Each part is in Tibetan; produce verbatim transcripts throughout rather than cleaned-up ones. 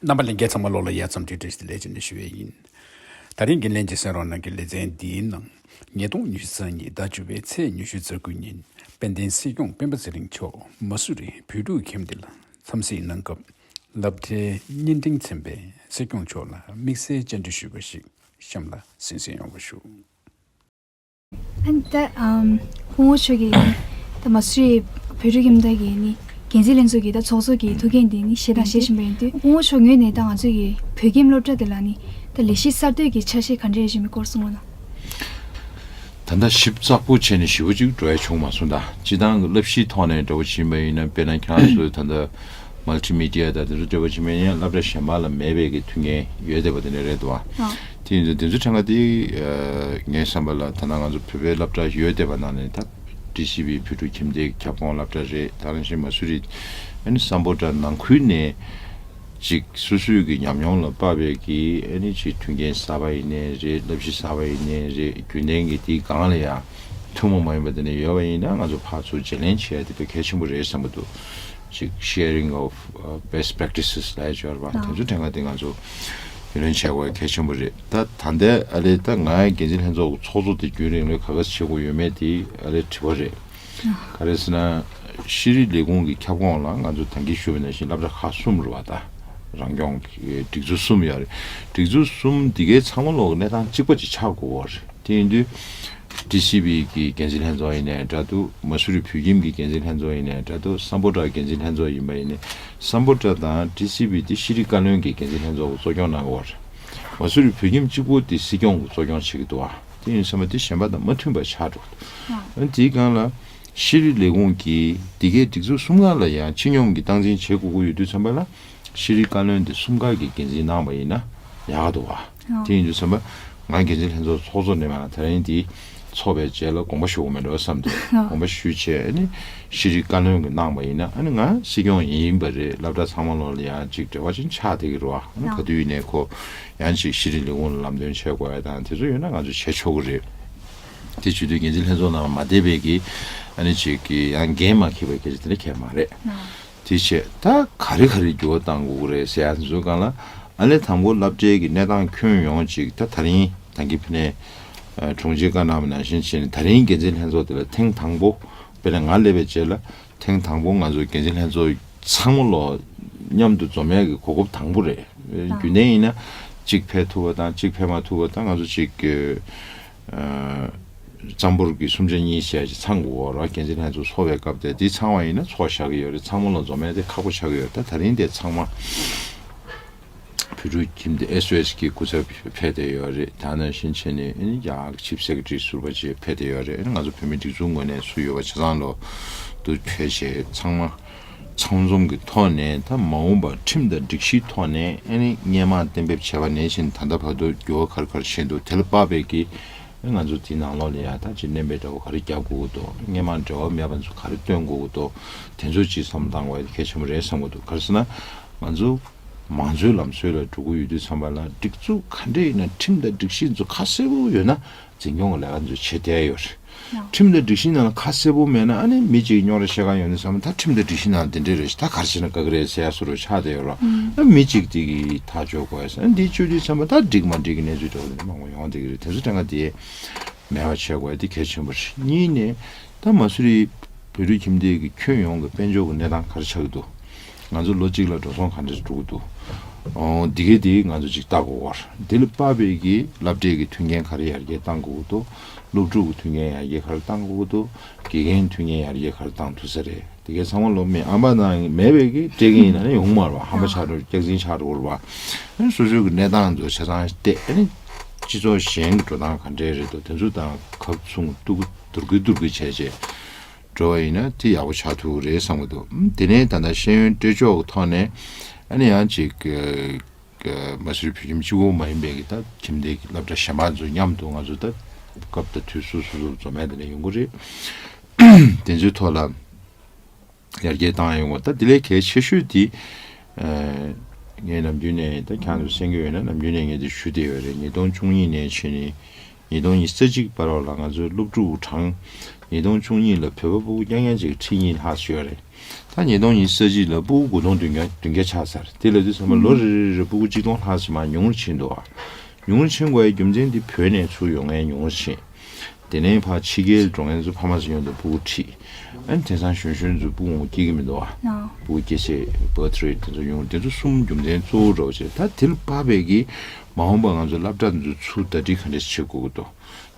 རྣམ་པ་ལྷན་རྒྱས་ཚང་མ་ལོག་ལ་ཡ་མཚམས་དུས་བཀྲ་ཤིས་བདེ་ལེགས་ཞེས་ནས་ཞུ་བས་ཡིན། ད་རིང་གི་ལྷན་རྒྱས་གསན་རོགས་གནང་གི་ལེ་ཚན་འདིའི་ནང་ཉིས་སྟོང་ཉི་ཤུ་རྩ་གཉིས་ཟླ་བཅུ་པའི་ཚེས་ཉི་ཤུ་རྩ་དགུ་ཉིན་དཔལ་ལྡན་སྲིད་སྐྱོང་སྤེན་པ་ཚེ་རིང་མཆོག་མ་སུ་རི་བོད་ཕྲུག་ཁྱིམ་སྡེ་ལ་འཚམས་གཟིགས་གནང་སྐབས་སློབ་གྲྭའི་བརྙན་འཕྲིན་ཚན་པས་སྲིད་སྐྱོང་མཆོག་ལ་དམིགས་བསལ་བཅར་འདྲི་ཞུས་པ་ཞིག་གཤམ་ལ་གསན་གཟིགས་ཡོང་བ་ཞུ། ཨ་ནི་ད་ཨམ་སྐུ་ངོ་མཆོག་གིས་ད་མ་སུ་རི་བོད་ཕྲུག་ཁྱིམ་སྡེ་གི་ནི་འགན་འཛིན་ལྷན་ཚོགས་ཀྱི་ད་ཚོགས་གཙོ་གི་ཐུགས་འགན་དེ་ནི་བཞེས་དང་བཞེས་བཞིན་པ་ཡིན་དུས་སྐུ་ངོ་མཆོག་ངོས་ནས་ད་ང་ཚོ་གི་བོད་ཁྱིམ་སློབ་གྲྭ་དེ་ལ་ནི་ད་ལས་གཞི་གསར་གཏོད་ཀྱི་འཆར་གཞི་ག་འདྲས་ཡོད་མེད་སྐོར་གསུང་རོགས་གནང་། ད་ལྟ་ཞིབ་ཚགས་པོ་བྱས་ནས་ཞིབ་པོ་ཅིག་འགྲོ་ཡ་བྱུང་མ་སོང་། ད་སྤྱི་བཏང་གི་བསླབ་གཞིའི་ཐོག་ནས་འགྲོ་བ་ཕྱིན་པ་ཡིན་ན་དཔེར་ན་ཁྱེད་རང་ཚོ་ད་ལྟ་མལ་ཊི་མི་ཌི་ཡ་དང་དེ་ཚོ་འགྲོ་བ་ཕྱིན་པ་ཡིན་ན་སློབ་གྲྭ་གཞན་པ་ལ་མེད་པའི་གི་མཐུན་རྐྱེན་ཡོད་བསྡད་པ་དེ་འདྲ་རེད་འདུག་བ། དེ་ཡིན་ཙང་དེ་ཚོ་ཕྲན་ག་དེ་ངའི་བསམ་པ་ལ་ད་ལྟ་ང་ཚོ་བོད་པའི་སློབ་གྲྭ་ཡོད་བསྡད་པ་ནང་ནས་ད་ཌི་སི་བི་བོད་ཕྲུག་ཁྱིམ་སྡེའི་ཁྱབ་ཁོངས་སློབ་གྲྭ་རེད། ད་ག་ནང་བཞིན་མ་སུ་རི་ཨ་ནི་སམ་བྷོ་ཊ་ནང་ཁུལ་ནས་ཅིག་སོ་སོའི་གི་ཉམས་མྱོང་ལ་དཔག་པའི་གི་ཨ་ནི་ཅིག་མཐུན་རྐྱེན་གསར་པ་ཡིན་ནའི་རེད། བསླབ་གཞི་གསར་པ་ཡིན་ནའི་རེད། རྒྱུན་ལྡན་གི་དེའི་སྒང་ལ་ཡང་ཐུན་མོང་མ་ཡིན་པ་དེ་འདྲ་ཡོད་པ་ཡིན་ན་ང་ཚོ་ཕར་ཚུར་བརྗེ་ལེན་བྱེད་ཡ་དེ་དཔེ་གལ་ཆེན་པོ་རེད་བསམ་གི་འདུག་ཅིག་sharing of uh, best practices ལབ་ཡ་ཅིག་ཡོད་རེད་པ། དེ་ཚོ་ཕྲན་ག་དེ་ང་ཚོ་རྒྱུས་ལོན་བྱེད་དགོས་ཡ་གལ་ཆེན་པོ་རེད། ད་ད་ལྟའི་ཨ་ལེ་ད་ང་འགན་འཛིན་ལྷན་ཚོགས་ཚོགས་གཙོ་དེ་རྒྱུན་རིང་ལོས་ག་ག་བྱེད་དགོས་ཡོད་མེད་དེ་ཨ་ལེ་དྲི་བ་རེད། ག་རེ་ཟེར་ན་ཤེས་རིག་ལས་ཁུངས་ཀྱི་ཁྱབ་ཁོངས་ལ་ང་ཚོ་ད་གིན་ཞུས་པ་ནང་བཞིན་སློབ་གྲྭ་ཁག་གསུམ་རེད་པ། ད་རང་སྐྱོང་གི་སྒྲིག་འཛུགས་གསུམ་ཡོད་རེད། སྒྲིག་འཛུགས་གསུམ་འདི་གའི་ཚང་མ་ལོག་གནས་སྟངས་གཅིག་པ་ཅིག་ཆགས་དགོས་པ་རེད། དེ་ཡིན་དུས་ཌི་སི་བི་གི་འགན་འཛིན་ལྷན་ཚོགས་ཡིན་ནའི་འདྲ་འདུག་མ་སུ་རི་བོད་ཁྱིམ་གྱི་འགན་འཛིན་ལྷན་ཚོགས་ཡིན་ནའི་འདྲ་འདུག་སམ་བྷོ་ཊ་འགན་འཛིན་ལྷན་ཚོགས་ཡིན་པ་ཡིན་ནའི་སམ་བྷོ་ཊ་དང་ཌི་སི་བི་དེ་ཤེས་རིག་བཀའ་བློན་གྱི་འགན་འཛིན་ལྷན་ཚོགས་ཀྱིས་གཙོ་སྐྱོང་གནང་གི་ཡོད་རེད། མ་སུ་རི་བོད་ཁྱིམ་གཅིག་པོ་དེ་སྲིད་སྐྱོང་གིས་གཙོ་སྐྱོང་བྱེད་ཀྱི་འདུག་ཨ། དེ་ཡིན་ཙང་དེ་གཞན་པ་དང་མ་མཐུན་པ་ཆགས་འགྲོ་གི་འདུག་ཨ་ནི་དེའི་སྒང་ལ་ཤེས་རིག་ལས་ཁུངས་ཀྱིས་འདི་གའི་སྒྲིག་འཛུགས་གསུམ་ཀ་ལ་ཡང་སྤྱི་སྙོམས་ཀྱི་སྟངས་འཛིན་བྱེད་དགོས་ཀྱི་ཡོད་དུས་ཙམ་པ་ལ། ཤེས་རིག་བཀའ་བློན་དེ་གསུམ་ཀ་གི་འགན་འཛིན་གནང་བ་ཡིན་ན་ཡག་ག་འདུག་བ། ཨོ། དེ་ཡིན་དུས་ཙམ་པ་ང་འགན་འཛིན་ལྷན་ཚོགས་ཚོགས་གཙོ་ནས་མ་ད་རིང་འདི་ཚོགས་པའི་རྗེས་ལ་དགོངས་པ་ཞུ་དགོས་མེད་འགྲོ་བསམ་སྟེ་ཨོ། དགོངས་པ་ཞུས་བྱས་ནི་ཤེས་རིག་བཀའ་བློན་གྱིས་གནང་བ་ཡིན་ན་ཨ་ནི་ང་སྲིད་སྐྱོང་ཡིན་པ་རེད། སློབ་གྲྭ་ཚང་མ་ལོག་ལ་ཡང་ཅིག་འབྲེལ་བ་ཅིག་ཆགས་བསྡད་ཀྱི་རེད་བ། ཨ་ནི་ཨོ། ག་དུས་ཡིན་ནའི་ཁོ་ཡང་ཅིག་ཤེས་རིག་ལས་ཁུངས་ལ་ལམ་སྟོན་བྱེད་དགོས་ཡ་དང་དེ་ཚོ་ཡོད་ན་ང་ཚོ་བྱེད་ཆོག་གི་རེད། དེ་བྱེད་དུས་འགན་འཛིན་ལྷན་ཚོགས་ནང་མ་བསྡད་པའི་གི་ཨ་ནི་ཅིག་གི་ཡང་འགན་མ་འཁྱེར་བའི་སྐད་ཆ་དེ་འདྲ་གང་ཡང་མ་རེད། ཨོ། དེ་བྱས་ད་ག་རེ་ག་རེ་འགྱུར་བ་གཏང་དགོས་ཀྱི་རེད་ཟེར་ཡ་དེ་ཚོའི་སྒང་ལ་ཨ་ལེ་དང་པོ་སློབ་གྲྭའི་གི་གནས་སྟངས་ཁྱོན་ཡོངས་ཅིག་ད་ད་རིང་ད་གིན་ཕ་ནས་ཨ་དྲུང་ཆེ་བཀའ་གནང་བ་ནང་བཞིན་བྱས་ནས་ད་རིང་འགན་འཛིན་ལྷན་ཚོགས་དེ་ལ་ཐེངས་དང་པོ་དཔེར་ན་ང་སླེབས་པའི་རྗེས་ལ་ཐེངས་དང་པོ་ང་ཚོ་འགན་འཛིན་ལྷན་ཚོགས་ཚང་མ་ལོ་མཉམ་དུ་འཛོམས་ཡ་གི་གོ་སྐབས་དང་པོ་རེད། རྒྱུན་ལྡན་ཡིན་ན་གཅིག་ཕེབས་ཐུབ་པ་དང་གཅིག་ཕེབས་མ་ཐུབ་པ་དང་ང་ཚོ་ཅིག་ཨ་གཙང་པོར་གྱི་གསུམ་ཆ་གཉིས་བྱས་ཅིག་ཚང་དགོས་ར། འགན་འཛིན་ལྷན་ཚོགས་ཚོགས་པའི་སྐབས་དེ་དེ་ཚང་བ་ཡིན་ན་ཚོགས་བཞག་གི་ཡོད་རེད། ཚང་མ་ལ་འཛོམས་ཡ་དེ་ཁག་པོ་ཆགས་ཀྱི་ཡོད་རེད། ད་ད་རིང་དེ་ཚང་མ་བོད་ཕྲུག་ཁྱིམ་སྡེ་ཨེ་སི་ཨོ་ཨེ་སི་གི་སྐུ་ཚབ་ཕེབས་བསྡད་ཡོད་རེད། ད་ནང་བཞིན་བྱས་ནས་ཨ་ནི་ཡང་ཆིབ་སེ་ཀེ་ཊི་རི་ཟུར་པ་ཅིག་ཕེབས་བསྡད་ཡོད་རེད། ཨ་ནི་ང་ཚོ་བོད་མི་སྒྲིག་འཛུགས་ངོས་ནས་སུ་ཡོད་པ་ཆ་ཚང་ལོ་དུ་ཕེབས་བྱས་ཚང་མ་ཚང་འཛོམས་ཀྱི་ཐོག་ནས་ད་མ་འོངས་པར་ཁྲིམས་དང་སྒྲིག་གཞིའི་ཐོག་ནས་ཨ་ནི་སྔོན་མ་གཏན་འབེབས་བྱས་པ་ནང་བཞིན་ད་ལྟ་བར་དུ་འགྱུར་བ་ག་རེ་ག་རེ་ཕྱིན་འདུག་དེ་ལ་དཔག་པའི་གི་ཨ་ང་ཚོ་དེའི་ནང་ལོགས་ལ་ཡ་ད་ཅིག་སྣོན་པའི་འདྲ་བོ་ག་རེ་རྒྱག་དགོས་ཀྱི་འདུག་སྔོན་མ་འབྲེལ་བ་མེད་པ་ཚོ་ག་རེ་སྟོན་དགོས་ཀྱི་འདུག་དེ་ཚོ་ཅིག་བསམ་བློ་བཏང་དགོས་ཡ་གལ་ཆེན་པོ་རེད་བསམ་གྱི་འདུག་ག་རེ་ཟེར་ན་ང་ཚོ་མང་གཙོའི་ལམ་སྲོལ་ལ་འགྲོ་གི་ཡོད་དུས་ཙམ་པ་ལ་སྒྲིག་འཛུགས་ག་འདྲ་ཡིན་ན་ཁྲིམས་དང་སྒྲིག་གཞི་ཚོ་ཁ་གསལ་པོ་ཡོད་ན་འཛིན་སྐྱོང་གི་ལས་ཀ་ཚོ་བྱེད་བསྡད་ཡོད་རེད། ཁྲིམས་དང་སྒྲིག་གཞི་ནང་ལ་ཁ་གསལ་པོ་མེད་ན་ཨ་ནི་མི་གཅིག་རྙོག་དྲ་བཤད་ག་ཡོང་དུས་ཙམ་པ་ད་ཁྲིམས་དང་སྒྲིག་གཞི་ནང་འདི་འདྲ་རེད་ད་ག་རེ་བྱས་ན་དགའ་གི་རེད་ཟེར་ཡ་བཟོ་འདྲ་ཆགས་བསྡད་ཡོད་རེད། ཨ་མི་གཅིག་དེ་གི་ཐག་གཅོད་དགོས་ཡ་ཟེར་ཨ་འདི་གཅོད་དུས་ཙམ་པ་ད་འགྲིག་མ་འགྲིག་གི་གནས་ཚུལ་འདྲ་བོ་དེ་འདྲ་མང་པོ་ཡོང་བསྡད་ཀྱི་རེད། དེ་ཚོ་ཕྲན་ག་དེ་མེད་པ་བྱེད་དགོས་ཡ་དེ་གལ་ཆེན་པོ་རེད། གཉིས་ནས་ད་མ་སུ་རི་བོད་ཕྲུག་ཁྱིམ་སྡེ་གི་ཁྱོན་ཡོངས་ཀྱི་དཔལ་འབྱོར་གྱི་གནས་སྟངས་ག་རེ་ཆགས་ཀྱི་འདུག་ང་ཚོ་ལོ་གཅིག་ལ་འགྲོ་སོང་ག་འདྲ་འགྲོ་གི་འདུག་ཨོ་འདི་གའི་དེ་ང་ཚོ་ཅིག་ལྟ་དགོས་པ་རེད། འདི་ལ་དཔག་པའི་གི་སློབ་གྲྭའི་གི་མཐུན་རྐྱེན་ག་རེ་ཡར་རྒྱས་གཏང་དགོས་ཀྱི་འདུག་སློབ་ཕྲུག་གི་མཐུན་རྐྱེན་ཡར་རྒྱས་ག་རེ་གཏང་དགོས་ཀྱི་འདུག་དགེ་རྒན་མཐུན་རྐྱེན་ཡར་རྒྱས་ག་རེ་གཏང་ཐུབ་ས་རེད། དེ་གའི་ཚང་མ་ལོ་མི་ཨམ་པ་ནང་མེད་པའི་གི་སྤྲད་མཁན་ཡིན་ན་ནི་ཡོང་མ་རེད་བ། ཧམ་པ་ཆགས་འགྲོ་སྐྱག་རྫུན་ཆགས་འགྲོ་གི་རེད་བ། ཨ་ནི་སོ་སོའི་གི་གནས་སྟངས་ཚོ་ཆ་ཚང་བལྟས་ཨ་ནི་སྤྱི་ཚོགས་གཞན་གི་འགྲོ་སྟངས་ག་འདྲས་རེད་འདུག་དེ་ཚོ་དང་ཁ་མཚུངས་བསྡུར་བསྡུར་དགོས་བསྡུར་དགོས་བྱས་བྱས་འགྲོ་བ་ཡིན་ན་དེ་ཡག་པོ་ཆགས་ཐུབ་ཀྱི་རེད་བསམ་གི་འདུག་དེ་ནས་ད་ལྟ་ཤེས་ཡོན་སྤྲོད་ཕྱོགས་ཀྱི་ཐོག་ནས་ཨ་ནི་ཡང་ཅིག་མ་སུ་རི་བོད་ཁྱིམ་གཅིག་པོ་མ་ཡིན་པའི་གི་ད་ཁྱིམ་སྡེ་གི་སློབ་གྲྭ་གཞན་པ་ཚོ་མཉམ་དུ་ང་ཚོ་ད་སྐབས་དང་དུས་སུ་སོ་སོ་འཛོམས་ཡ་དེ་འདྲ་ཡོང་གི་རེད། དེ་ཚོའི་ཐོག་ལ་ཡར་རྒྱས་བཏང་ཡོང་བ་ད་དེ་ལས་གལ་ཆེ་ཤོས་དེ་ངས་ནམ་རྒྱུན་ནས་ད་ཁྱེད་ཚོ་གསན་གྱི་ཡོད་ན་ནམ་རྒྱུན་ནས་ངས་དེ་ཞུ་བསྡད་ཡོད་རེད། ཉིས་སྟོང་བཅུ་གཉིས་ནས་བྱས་ནས་ཉིས་སྟོང་ཉི་ཤུ་རྩ་གཅིག་བར་བ་ལ་ང་ཚོའི་སློབ་ཕྲུག་གྲངས་ ཉིས་སྟོང་བཅུ་གཉིས་ལ་བོད་པ་སྤུ་གུ་རྐྱང་རྐྱང་ཅིག་ཁྲི་གཉིས་ལྷག་ཙམ་ཡོད་རེད། ད་ཉིས་སྟོང་ཉི་ཤུ་རྩ་གཅིག་ལ་སྤུ་གུ་དགུ་སྟོང་བདུན་བརྒྱ་བདུན་བརྒྱ་ཆགས་ཚར་རེད། དེ་ལབ་དུས་ཙམ་པ་ལོ་རེ་རེ་རེ་སྤུ་གུ་གཅིག་སྟོང་ལྷག་ཙམ་མར་ཉུང་རུ་ཕྱིན་འདུག་ཨ། ཉུང་རུ་ཕྱིན་དགོས་ཡའི་རྒྱུ་མཚན་དེ་བོད་ནས་ཚུར་ཡོང་མཁན་ཉུང་རུ་ཕྱིན། དེ་ནས་ཕར་ཕྱི་རྒྱལ་འགྲོ་མཁན་ཚོ་ཕ་མ་ཚོ་མཉམ་དུ་སྤུ་གུ་ཁྲིད། ཨ་ནི་དེང་སང་གཞོན་གཞོན་ཚོ་སྤུ་གུ་སྐྱེ་གི་མི་འདུག་ཨ། ཨ། སྤུ་གུ་སྐྱེ་ཚད་birth rate དེ་ཚོ་ཉུང་། དེ་ཚོ་གསུམ་རྒྱུ་མཚན་གཙོ་བོ་འདྲ་བོ་བྱས། ད་དེ་ལ་དཔག་པའི་གི་མ་འོངས་པ་ང་ཚོ་སློབ་གྲྭ་འདི་ཚོ་ཚུར་ཟླ་སྒྲིལ་ག་འདྲས་བྱེད་དགོས་ཀྱི་འདུག་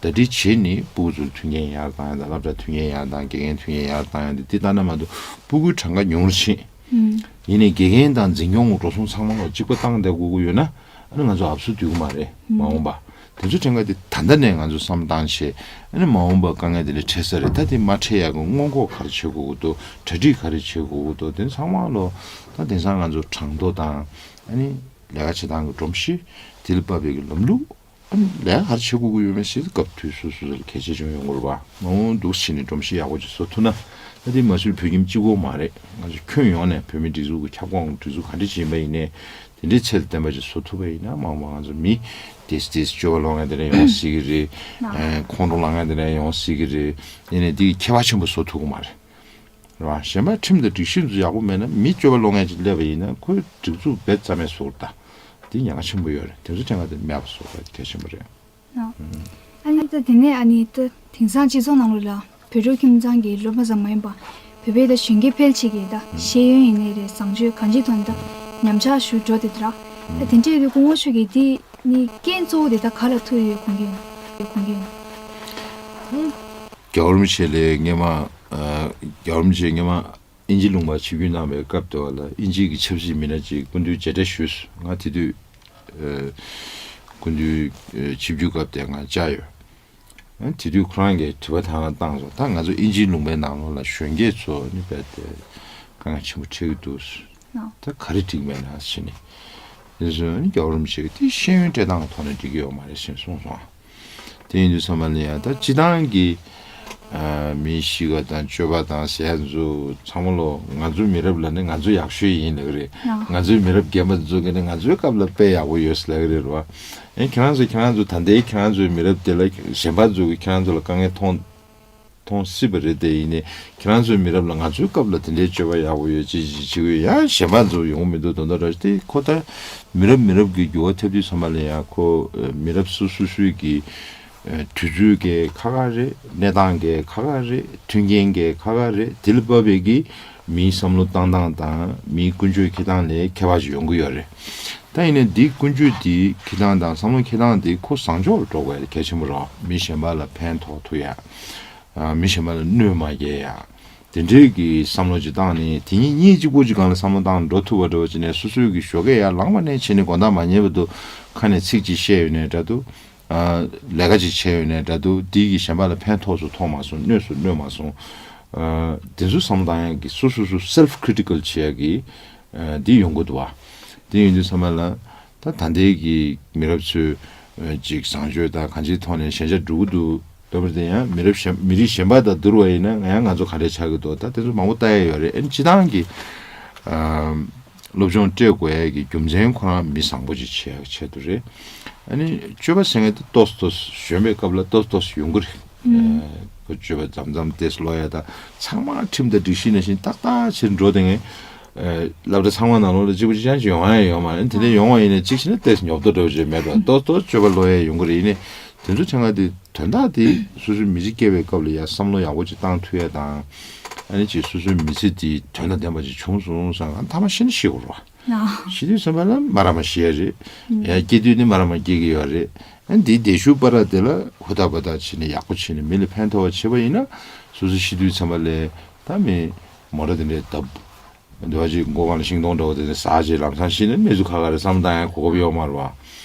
ཟླ་སྒྲིལ་བྱས་ནས་སྤུ་གུ་ཚོར་མཐུན་རྐྱེན་ཡར་བཏང་ཡ་དང་། སློབ་གྲྭ་མཐུན་རྐྱེན་ཡར་བཏང་། དགེ་རྒན་མཐུན་རྐྱེན་ཡར་བཏང་ཡ་དེ་འདི་ལྟ་ན་མ་གཏོགས་སྤུ་གུའི་གྲངས་ཀ་ཉུང་རུ་ཕྱིན། ཨུམ། ཡིན་ནའི་དགེ་རྒན་དང་འཛིན་སྐྱོང་གི་འགྲོ་སོང་ཚང་མ་ལ་གཅིག་པ་བཏང་བསྡད་དགོས་ཀྱི་ཡོད་ན། ཨ་ནི་ང་ཚོ་ཨབ་སུ་སྡུག་གི་མ་རེད། ཨུམ། མ་འོངས་པ་དེ་ཚོ་ཕྲན་ཁ་དེ་ད་ལྟ་ནས་ང་ཚོ་བསམ་བཏང་བྱས། ཨ་ནི་མ་འོངས་པ་དཀའ་ངལ་དེ་འདྲ་འཕྲད་ས་རེད། ད་དེ་མ་འཕྲད་ཡག་གི་སྔོན་འགོག་ག་རེ་བྱེད་དགོས་ཀྱི་འདུག་གྲ་སྒྲིག་ག་རེ་བྱེད་དགོས་ཀྱི་འདུག་དེ་ཚང་མ་ལོ། ད་དེང་སང་ང་ཚོ་གྲངས་ཐོ་དང་། ཨ་ནི་ལས་ཀ་བྱེད་སྟངས་ཀྱི་སྒྲོམ་གཞི། དེ་ལ་དཔག་པའི་གི་ལམ་ལུགས། ཨ་ནི་ལས་ཀ་ག་རེ་བྱེད་དགོས་ཀྱི་ཡོད་མེད་ཟེར་དུས་སྐབས་དུས་སོ་སོ་ལ་གལ་ཆེ་ཆུང་ཡོང་གི་རེད་པ། མ་འོངས་འདུག་བྱས་ནས་སྒྲོམ་གཞི་ཡག་པོ་ཅིག་བཟོ་ཐུབ་ན། ད་དེ་མ་སུ་བོད་ཁྱིམ་གཅིག་པོ་མ་རེད། ང་ཚོ་ཁྱོན་ཡོངས་ནས་བོད་མི་སྒྲིག་འཛུགས་ཀྱི་ཁྱབ་ཁོངས་སྒྲིག་འཛུགས་ག་འདྲ་ཅིག་ཡིན་པ་ཡིན་ནའི། དེ་འདྲའི་ཚད་ལ་བརྟན་པ་ཅིག་བཟོ་ཐུབ་པ་ཡིན་ན། མ་འོངས་པ་ང་ཚོ་མི་དེས་དེས་སྤྱོད་པ་ལོག་མཁན་དེ་འདྲ་ཡོང་སྲིད་ཀྱི་རེད། ཨ། ཨེ། ཁོང་ཁྲོ་ལངས་མཁན་དེ་འདྲ་ཡོང་སྲིད་ཀྱི་རེད། ཡིན་ནའི་དེ་ཁྱད་པར་ཆེན་པོ་བཟོ་ཐུབ་ཀྱི་མ་རེད། རེད་པ། གཞན་པ་ཁྲིམས་དང་སྒྲིག་གཞི་ཚོ་ཡག་པོ་མེད་ན། མི་སྤྱོད་པ་ལོག་མཁན་ཅིག་སླེབས་པ་ཡིན་ན། ཁོའི་སྒྲིག་འཛུགས་རྦད་རྩ་མེད་བཟོ་གི་རེད། ད་དེ་ཉེན་ཁ་ཆེན་པོ་ཡོད་རེད། དེ་ཚོ་ཕྲན་ཁ་དེ་མེད་པ་བཟོ་དགོས་གལ་ཆེན་པོ་རེད། ཨ་ནི་ད་དེ་ནས་ཨ་ནི་ད་དེང་སང་སྤྱི་ཚོགས་ནང་ལོགས་ལ་བོད་ཕྲུག་ཁྱིམ་ཚང་གི་སློབ་མ་ཙམ་མ་ཡིན་པ། བོད་པའི་ད་གཞོན་སྐྱེས་ཕལ་ཆེར་གྱི་ད་ཤེས་ཡོན་ཡིན་ནའི་རེད། བཟང་སྤྱོད་གང་ཅིའི་ཐོག་ནས་ད་ཉམས་ཆག་ཞུ་འགྲོ་དེ་འདྲ། ད་དེ་འདྲའི་དུས་སྐུ་ངོ་མཆོག་གིས་དེ་ནི་རྐྱེན་གཙོ་བོ་དེ་ད་ག་ལ་ཐུག་ཡོད་དགོངས་ཀྱི་ཡོད། དགོངས་ཀྱི་ཡོད། རྒྱལ་བ་རིན་པོ་ཆེ་ལས་སྔོན་མ། ཨ། རྒྱལ་བ་རིན་པོ་ཆེ་སྔོན་མ་དབྱིན་ཇི་ལུང་པར་ཆིབས་བསྒྱུར་གནང་བའི་སྐབས་དེ་བ་ལ་དབྱིན་ཇི་གི་ཆབ་སྲིད་མི་སྣ་ཅིག་སྐུ་མདུན་མཇལ་འཕྲད་ཞུས་སོང་། ང་དེ་དུས། ཨ། སྐུ་མདུན། ཨ། ཆིབས་བསྒྱུར་སྐབས་དེ་ང་བཅར་ཡོད། ཨ། དེ་དུས་ཁོ་རང་གིས་དྲི་བ་ད་ང་བཏང་སོང་། ད་ང་ཚོ་དབྱིན་ཇིའི་ལུང་པའི་ནང་ལོགས་ལ་གཞོན་སྐྱེས་ཚོ་ནི་རྦད་དེ་དཀའ་ངལ་ཆེན་པོ་འཕྲད་ཀྱི་འདུག་ད་ག་རེ་འགྲིག་མེད་ན་ཟེར་ནས། དེ་ཚོ་ནི་རྒྱལ་བ་རིན་པོ་ཆེ་གིས་དེ་ཤེས་ཡོན་སྤྲད་སྟངས་ཀྱི་ཐོག་ནས་འགྲིག་གི་ཡོད་མ་རེད་ཟེར་ནས་གསུངས་སོང་། དེ་ཡིན་དུས་ཙམ་པ་ལ་ཡང་ད་སྤྱི་བཏང་གི། ཨ། མིའི་གཤིས་ཀ་དང་སྤྱོད་པ་དང་ཟེར་ཡ་ཚོ་ཚང་མ་ལོ། ང་ཚོའི་མི་རབས་ལ་ནི་ང་ཚོ་ཡག་ཤོས་ཡིན་ལབ་ཀྱི་རེད། ང་ཚོའི་མི་རབས་རྒན་པ་ཚོ་གིས་ནི་ང་ཚོའི་སྐབས་ལ་དཔེ་ཡག་པོ་ཡོད་ཟེར་ལབ་ཀྱི་རེད། རེད་པ། ཨེ། ཁྱེད་རང་ཚོ་ཁྱེད་རང་ཚོ་ད་ལྟའི་ཁྱེད་རང་ཚོའི་མི་རབས་དེ་ལ་གཞན་པ་ཚོ་གིས་ཁྱེད་རང་ཚོ་ལ་དཀའ་ངལ་མཐོང་མཐོང་སྲིད་པ་རེད་དེ། ཡིན་ནའི་ཁྱེད་རང་ཚོའི་མི་རབས་ལ་ང་ཚོའི་སྐབས་ལ་དེ་འདྲའི་སྤྱོད་པ་ཡག་པོ་ཡོད་ཅེས་ཅིག་བྱེད་ཀྱི་ཡོད། ཡང་གཞན་པ་ཚོ་ཡོང་གི་མི་འདུག་དོན་དག་རེད་དེ། ཁོ་ད་མི་རབས་མི་རབས་ཀྱི་འགྱུར་བ་ཐེབས་དུས་ཙམ་པ་ལ་ཡང་ཁོ། ཨ། མི་རབས་སོ་སོ་སོའི་གི། ཨ། དུས་ཚོད་ཀྱི་ཁག་ཁག་རེད། གནས་སྟངས་ཀྱི་ཁག་ཁག་རེད། མཐུན་རྐྱེན་གྱི་ཁག་ཁག་རེད། དེ་ལ་བབས་པའི་གི་མིའི་བསམ་བློ་བཏང་སྟངས་དང་མིའི་ཀུན་སྤྱོད་འཁྱེར་སྟངས་ལ་ཁྱད་པར་ཞིག་ཡོང་གི་ཡོད་རེད། ད་ཡིན་ནའི་འདི་ཀུན་སྤྱོད་འདི་འཁྱེར་སྟངས་དང་བསམ་བློ་འཁྱེར་སྟངས་འདི་ཁོ་བཟང་ཕྱོགས་ལ་འགྲོ་དགོས་ཡ་གལ་ཆེན་པོ་རེད། མི་གཞན་པ་ལ་ཕན་ཐོགས་ཐུབ་ཡ། ཨ། མི་གཞན་པ་ལ་གནོད་མ་སྐྱེལ་ཡ། དེ་འདྲའི་གི་བསམ་བློ་ཅིག་བཏང་ནས། དེ་ཉིད་གཉིས་གཅིག་པོ་ཅིག་སྒང་ལ་བསམ་བློ་བཏང་འགྲོ་ཐུབ་པ་འདྲ་བོ་བྱས་ནས། སོ་སོའི་གི་ཞོགས་ཀས་ཡར་ལངས་པ་ནས་བྱས་ནས་དགོང་དག་མ་ཉལ་བར་དུ་ཁ་ནས་ཚིག་གཅིག་བཤད་ཡོད་ནའི་འདྲ་འདུག་ཨ། ལས་ཀ་ཅིག་བྱས་ཡོད་ནའི་འདྲ་འདུག་འདི་གིས་གཞན་པ་ལ་ཕན་ཐོགས་སུ་ཐོགས་མ་སོང་། གནོད་སུ་གནོད་མ་སོང་། ཨ། དེ་ཚོ་བསམ་བློ་བཏང་ཡག་གི། སོ་སོ་སོ་self critical བྱེད་ཡག་གི། ཨ། འདི་ཡོང་གི་འདུག་བ། དེ་ཡིན་དུས་ཙམ་པ་ལ་ད་ད་ལྟའི་གི་མི་རབས་ཚོས། ཨ། ཅིག་བཟང་སྤྱོད་དང་གང་ཅིའི་ཐོག་ནས་ཞན་ཆ་འགྲོ་གི་འདུག་ལྟ་བུ་དེ་ཡང་མི་རབས་གཞན། མི་རིགས་གཞན་པ་དང་བསྡུར་བ་ཡིན་ན། ང་ཡང་ང་ཚོ་ག་འདྲས་ཆགས་ཀྱི་འདུག་ད་དེ་ཚོ་མང་པོ་ལྟ་ཡ་ཡོད་རེད། ཨ་ནི་སྤྱི་བཏང་གི། ཨ། སློབ་སྦྱོང་སྤྲད་དགོས་ཡ་གི་རྒྱུ་མཚན་ཁོ་རང་མི་བཟང་པོ་ཅིག་བྱེད་ཡ་གི་ཆེད་དུ་རེད། ཨ་ནི་སྤྱོད་པ་ཟེར་མཁན་དེ་ཏོག་ཙམ་ཏོག་ཙམ་གཞོན་པའི་སྐབས་ལ་ཏོག་ཙམ་ཏོག་ཙམ་ཡོང་གི་རེད། ཨ། ཁོ་སྤྱོད་པ་འཇམ་འཇམ་ཏོག་ཙམ་ལོག་ཡ་དང་། ཚང་མ་ཁྲིམས་དང་སྒྲིག་གཞི་ནང་བཞིན་ཏག་ཏག་བྱས་འགྲོ་བསྡད་མཁན། ཨ། སློབ་གྲྭ་ཚང་མ་ནང་ལོགས་ལ་གཅིག་པ་གཅིག་རྐྱང་ཅིག་ཡོང་ཡ་ཡོད་མ་རེད། དེ་འདྲ་ཡོང་བ་ཡིན་ན་གཅིག་བྱས་ན་ཏོག་ཙམ་ཉོབ་ཏོ་འདྲ་བོ་ཅིག་མེད་པ། ཏོག་ཏོག་སྤྱོད་པ་ལོག་ཡ་ཡོང་གི་རེད། ཡིན་ནའི་དེ་ཚོ་ཕྲན་ཁ་དེ་དོན་དག་དེ་སོ་སོའི་མི་ཚེ་སྐྱེལ་བའི་སྐབས་ལ་ཡ་བསམ་བློ་ཡག་པོ་ཅིག་བཏང་ཐུབ་ཡ་དང་། ཨ་ནི་ཅིག་སོ་སོའི་མི་ཚེ་དེ་དོན་དང་ལྡན་པ་ཅིག་བྱུང་སོང་བསམ། ཨ། མཐའ་མ་ཤི་ན་ཤི་དགོས་རེད་བ། ཤི་དུས་ཙམ་པ་ལ་མ་ར་མ་ཤི་ཡ་རེད། ཡ། སྐྱེ་དུས་ནི་མ་ར་མ་སྐྱེ་གི་ཡོད་རེད། ཨ། འདིའི་འདས་ཤུལ་བར་དེ་ལ་ཧུར་ཐག་འབད་ཐག་བྱས་ནས་ཡག་པོ་བྱས་ནས་མི་ལ་ཕན་ཐོགས་པ་བྱས་པ་ཡིན་ན། སོ་སོ་ཤི་དུས་ཙམ་པ་ལ་ད་མི་མོ་ཊ་དེ་འདྲས་བརྡབ། འདི་བ་ཅིག་མགོ་སྒང་ལ་ཤིང་སྡོང་འདྲ་བོ་དེ་འདྲས་ཟག་བྱས་ལམ་སང་ཤི་ན་གནས་ཚུལ་ཁག་ཁག་རེད། བསམ་བློ་བཏང་ཡ་གོ་སྐབས་ཡོད་མ་རེད་བ།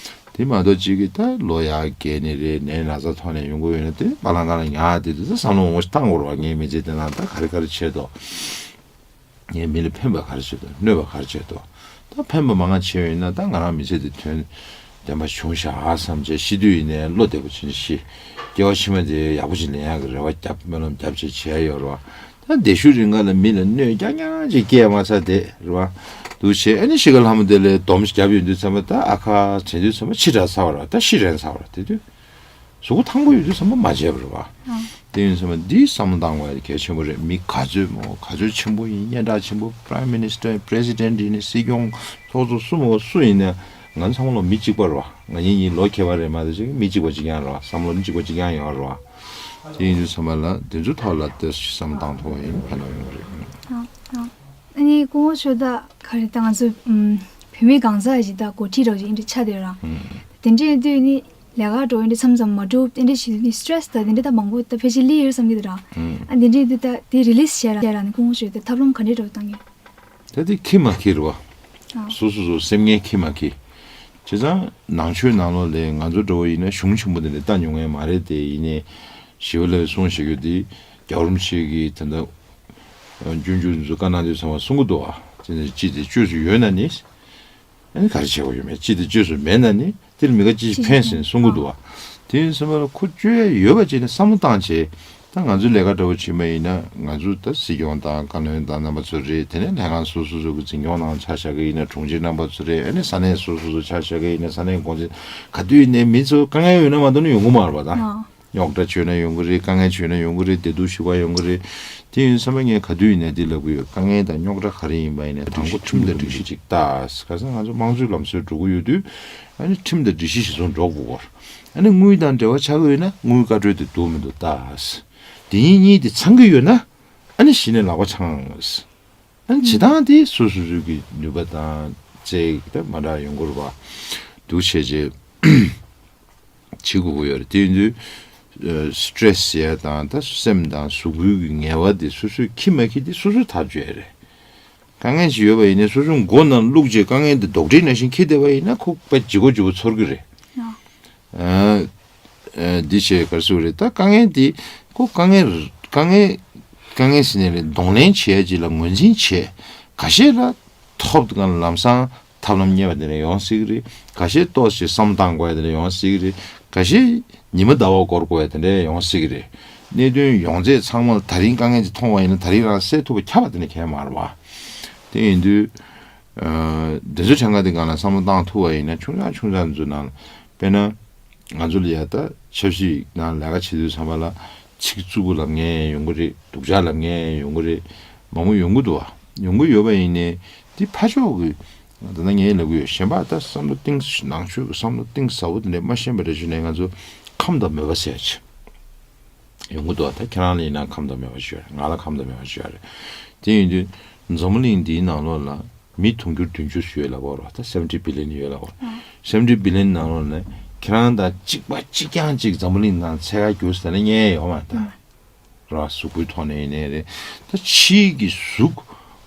དེ་མ་གཏོགས་ཅིག་གིས་ད་ལོ་ཡར་རྒས་ནི་རེད། ནད་ན་ཚ་ཐོག་ནས་ཡོང་གི་ཡོད་ན། དེ་བ་ལང་ཀ་ལ་ཉར་དེ་དུས་ད་བསམ་བློ་མང་པོ་ཞིག་བཏང་དགོས་རེད་བ། ངའི་མི་ཚེ་འདི་ནང་ད་ག་རེ་ག་རེ་བྱས་འདུག་ངའི་མི་ལ་ཕན་པ་ག་རེ་བྱས་འདུག་གནོད་པ་ག་རེ་བྱས་འདུག་ད་ཕན་པ་མང་ང་བྱས་པ་ཡིན་ན་ད་ང་རང་མི་ཚེ་འདི་དོན་ལྡན་པ་བྱུང་ཤག་བསམ་བྱས། ཤི་དུས་ཡིན་ནའི་བློ་བདེ་པོ་བྱས་ནས་ཤི། སྐྱེ་བ་ཕྱི་མ་དེ་ཡག་པོ་ཅིག་ལེན་ཡག་གི་རེ་བ་བརྒྱབ། སྨོན་ལམ་བརྒྱབ་བྱས་བྱས་ཡོད་རེད་བ། ད་འདས་ཤུལ་རིང་ག་ལ་མི་ལ་གནོད་རྐྱང་རྐྱང་ཅིག་སྐྱེལ་མ་ཚར་དེ་རེད་བ། འདུག་བྱས། ཨ་ནི་ཤི་ཁ་ལྷ་མོ་དེ་ལ་སྡོམ་ཞིག་བརྒྱབ་ཡོང་དུས་ཙམ་པ། ད་ཨ་ཁ་དྲན་དུས་ཙམ་པ་ཕྱི་དྲགས་ཚར་བ་རེད་བ། ད་ཤི་རན་ཚར་བ་རེད་བ། དེ་དུས་གཟུགས་པོ་ཐང་པོ་ཡོད་དུས་ཙམ་པ་མ་བྱས་པ་རེད་བ། ཨ། དེ་ཡིན་ཙང་འདི་བསམ་བློ་བཏང་དགོས་གལ་ཆེན་པོ་རེད། མི་ག་ཚོད་མོ་ག་ཚོད་ཆེན་པོ་ཡིན། སྙན་གྲགས་ཆེན་པོ། Prime Minister, President ཡིན་ནའི་སྲིད་སྐྱོང་ཚོགས་གཙོ་སུ་མོ་སུ་ཡིན་ནའི་ང་ཚང་མ་ལོ་མི་གཅིག་པ་རེད་བ། ང་གཉིས་གཉིས་ལོ་ཁྱད་པར་རེད་མ་གཏོགས་ཅིག་མི་གཅིག་པ་གཅིག་རྐྱང་རེད་བ། བསམ་བློ་ནི་གཅིག་པ་གཅིག་རྐྱང་ཡོད་རེད་བ། དེ་ཡིན་དུས་ཚང་མ་ལ་དེ་ཚོའི་ཐོག་ལ་ཏོག་ཙམ་བསམ་བློ་བཏང་ཐུབ་པ་ཡིན་ཕན་ཐོགས་ཡོང་གི་རེད། ཨ་ཨ། ཨ་ནི་སྐུ་ངོ་མཆོག་ད་ག་རེ་ད་ང་ཚོ་ཨམ་བུད་མེད་གང་ཟག་ཅིག་ད་འགོ་ཁྲིད་རོགས་ཅིག་འདི་འདྲ་ཆགས་བསྡད་རང་། ཨུམ། དེ་འདྲ་ཡིན་དུས་ནི་ལས་ཀ་འགྲོ་ཡིན་འདྲ་མཚམས་མཚམས་མ་འགྲོ་དེ་འདྲ་ཞིག་ནི་སི་ཊེ་རེ་སི་ད་དེ་འདྲ་ད་མང་པོ་ད་ཕལ་ཆེར་སླེབས་ཡོད་བསམ་གྱི་འདུག་རང་། ཨུམ། ཨ་དེ་འདྲ་ཡིན་དུས་ད་དེ་རི་ལི་སི་བྱས་རང་བྱས་རང་ནི་སྐུ་ངོ་མཆོག་ད་ཐབས་ལམ་ག་འདྲ་འགྲོ་བཏང་གི། ད་དེ་ཁྱི་མ་ཁྱི་རེད་བ། ཨ། སོ་སོ་སོ་སེམས་ངན་ཁྱི་མ་ཁྱི། བྱས་ཙང་ནང་ཆོས་ནང་ལོགས་ལས་ང་ཚོ་འདྲ་བོ་ཡིན་ན་གཞུང་ཆེན་པོ་དེ་འདྲ་ལྟ་མྱོང་མཁན་མ་རེད་དེ། ཡིན་ནའི་ཞི་བ་ལྷས་གསུང་བཤད་རྒྱུ་དེ་རྒྱལ་བ་རིན་པོ་ཆེ་གིས་ད་ལྟ་སྤྱོད་འཇུག་འཛུགས་བཀའ་གནང་དུས་ཚང་མ་གསུང་གི་འདུག་བ། དེ་ནས་ཅི་སྟེ་བཅོས་སུ་ཡོད་ན་ནི། ཨ་ནི་ག་རེ་བྱེད་དགོས་ཡོད་མེད། ཅི་སྟེ་བཅོས་སུ་མེད་ན་ནི་དེར་མི་དགའ་ཅི་ཕན་ཟེར་གསུང་གི་འདུག་བ། དེ་ཡིན་ཙང་ལ་ཁོ་བཅོས་ཡ་ཡོད་པ་ཅིག་ནི་བསམ་བློ་བཏང་བྱས། ད་ང་ཚོའི་ལས་ཀ་འདྲ་བོ་བྱེད་པ་ཡིན་ན་ང་ཚོ་ད་སྲིད་སྐྱོང་དང་བཀའ་བློན་དང་རྣམ་པ་ཚོ་རེད། དེ་ནས་ལྷན་ཁང་སོ་སོ་སོ་གི་འཛིན་སྐྱོང་ནང་ཆ་བཞག་གི་ཡིན་ན་དྲུང་ཆེ་རྣམ་པ་ཚོ་རེད། ཨ་ནི་ས་གནས་སོ་སོ་སོ་ཆ་བཞག་གི་ཡིན་ན་ས་གནས་འགོ་འཛིན། ག་དུས་ཡིན་ནའི་མི་ཚོ་དཀའ་ངལ་ཡོད་ན་མ་གཏོགས་ནི་ཡོང་གི་མ་རེད་པ་ད། རྙོག་དྲ་བྱུང་ན་ཡོང་གི་རེད། དཀའ་ངལ་བྱུང་ན་ཡོང་གི་རེད། བདེ་སྡུག་ཞུ་བ་ཡོང་གི་རེད། དེ་ཡིན་ཙང་ངས་ག་དུས་ཡིན་ནའི་འདི་ལབ་གི་ཡོད། དཀའ་ངལ་དང་རྙོག་དྲ་ག་རེ་ཡིན་པ་ཡིན་ནའི་དང་པོ་ཁྲིམས་དང་སྒྲིག་གཞི་ཅིག་ལྟ། ག་ས་ང་ཚོ་དམངས་གཙོའི་ལམ་སྲོལ་འགྲོ་གི་ཡོད་དུས། ཨ་ནི་ཁྲིམས་དང་སྒྲིག་གཞི་གཞིར་བཟུང་འགྲོ་དགོས་སྐོར། ཨ་ནི་དངུལ་དང་འབྲེལ་བ་ཆགས་ཀྱི་ཡོད་ན་དངུལ་བཀའ་འཁྲོལ་དེ་འདུག་མི་འདུག་ལྟ། དེ་གཉིས་གཉིས་དེ་ཚང་གི་ཡོད་ན་ཨ་ནི་གཞི་ནས་ལག་པ་འཆང་། ཨ་ནི་བྱེད་སྟངས་དེ་སོ་སོ་སོ་གི་ནུས་པ་དང་རྩལ་གྱི་ད་མ་འདྲ་ཡོང་གི་རེད་པ། འདུག་བྱས་རྗེས། བྱེད་དགོས་ཀྱི་ཡོད་རེད། དེ་ཡིན་དུས་ཨ་སི་ཊེ་རེ་སི་ཟེར་ཡ་དང་ད་སེམས་དང་གཟུགས་པོའི་གི་ངལ་བ་དེ་སོ་སོས་ཁྱི་མ་ཁྱི་དེ་སོ་སོས་ཐག་གཅོད་ཡ་རེད། དཀའ་ངལ་ཞིག་ཡོད་པ་ཡིན་ན་སོ་སོའི་མགོ་ནང་བླུགས་རྗེས་དཀའ་ངལ་དེ་རྡོག་ཁྲེས་ནང་བཞིན་ཁྱེར་བསྡད་པ་ཡིན་ན་ཁོ་དཔེ་ལྗིད་ཁོག་ལྗིད་པོ་ཚོར་གི་རེད། ཨ། ཨ་འདི་བྱས་ག་རེ་ཟེར་དགོས་རེད། ད་དཀའ་ངལ་དེ་ཁོ་དཀའ་ངལ་དཀའ་ངལ་དཀའ་ངལ་ཟེར་ནས་རེད། གདོང་ལེན་བྱས་རྗེས་ལ་ངོས་འཛིན་བྱས། ཁ་ཤས་ལ་ཐོབ་དང་ལམ་སང་ཐབས་ལམ་རྙེད་པ་དེ་འདྲ་ཡོང་སྲིད་ཀྱི་རེད། ཁ་ཤས་ཏོག་ཙམ་བསམ་བཏང་དགོས་ཡ་དེ་འདྲ་ཡོང་སྲིད་ཀྱི་རེད། ཁ་ཤས་ཉི་མ་ཟླ་བ་འགོར་དགོས་ཡ་དེ་འདྲ་ཡོང་སྲིད་ཀྱི་རེད། གནད་དོན་ཡོངས་རྫོགས་ཚང་མ་ལ་ད་རིང་དཀའ་ངལ་ཅིག་མཐོང་བ་ཡིན་ན་ད་རིང་རང་སེལ་ཐུབ་པ་ཁྱབ་པ་དེ་འདྲ་གང་ཡང་མ་རེད་བ། དེ་ཡིན་དུས་ཨ་འདི་ཚོ་ཕྲན་ཁ་དེ་སྒང་ལ་བསམ་བློ་བཏང་ཐུབ་པ་ཡིན་ན་ཆུང་ཆུང་ཆུང་ཆུང་ཚོ་ནང་ལ་དཔེར་ན། ང་ཚོ་ལ་ཡ་ད་ཆབ་སྲིད་ནང་ལས་ཀ་བྱེད་དུས་ཚང་མ་ལ་ཚིག་རྩུབ་པོ་ལབ་མཁན་ཡོང་གི་རེད། སྡུག་ཅག་ལབ་མཁན་ཡོང་གི་རེད། མང་པོ་ཡོང་གི་འདུག་བ། ཡོང་གི་ཡོད་པ་ཡིན་ནའི་འདི་ཕར་ཕྱོགས་ཀྱི་ད་ལྟ་ངས་ལབ་གི་ཡོད། གཞན་པ་ད་བསམ་བློ་གཏིང་ནང་ཆོས་ཀྱི་བསམ་བློ་གཏིང་ཟབ་པོ་དེ་འདྲ་མ་ཤེས་པ་འདྲ་བྱུང་ནས་ང་ཚོ་ཁམས་དང་མོས་པ་ཟེར་ཡ་ཅིག་ཡོང་གི་འདུག་བ། ད་ཁྱེད་རང་ལ་ཡིན་ན་ཁམས་དང་མོས་པ་ཅིག་ཡོད་རེད། ང་ལ་ཁམས་དང་མོས་པ་ཅིག་ཡོད་རེད། དེ་ཡིན་དུས་འཛམ་བུ་གླིང་འདིའི་ནང་ལོགས་ལ། མི་དུང་ཕྱུར་བདུན་ཅུ་ཡོད་ལབ་པ་རེད་བ། ད་seventy billion ཡོད་ལབ་པ། seventy billion ནང་ལོགས་ནས་ཁྱེད་རང་དང་གཅིག་པ་གཅིག་རྐྱང་གཅིག་འཛམ་བུ་གླིང་ནང་འཚོལ་ག་རྒྱུགས་ཟེར་ན་རྙེད་ཡོད་མ་རེད་ད། ར་གཟུགས་པོའི་ཐོག་ནས་ཡིན་ནའི་རེད། ད་ཕྱིའི་གི་གཟུགས་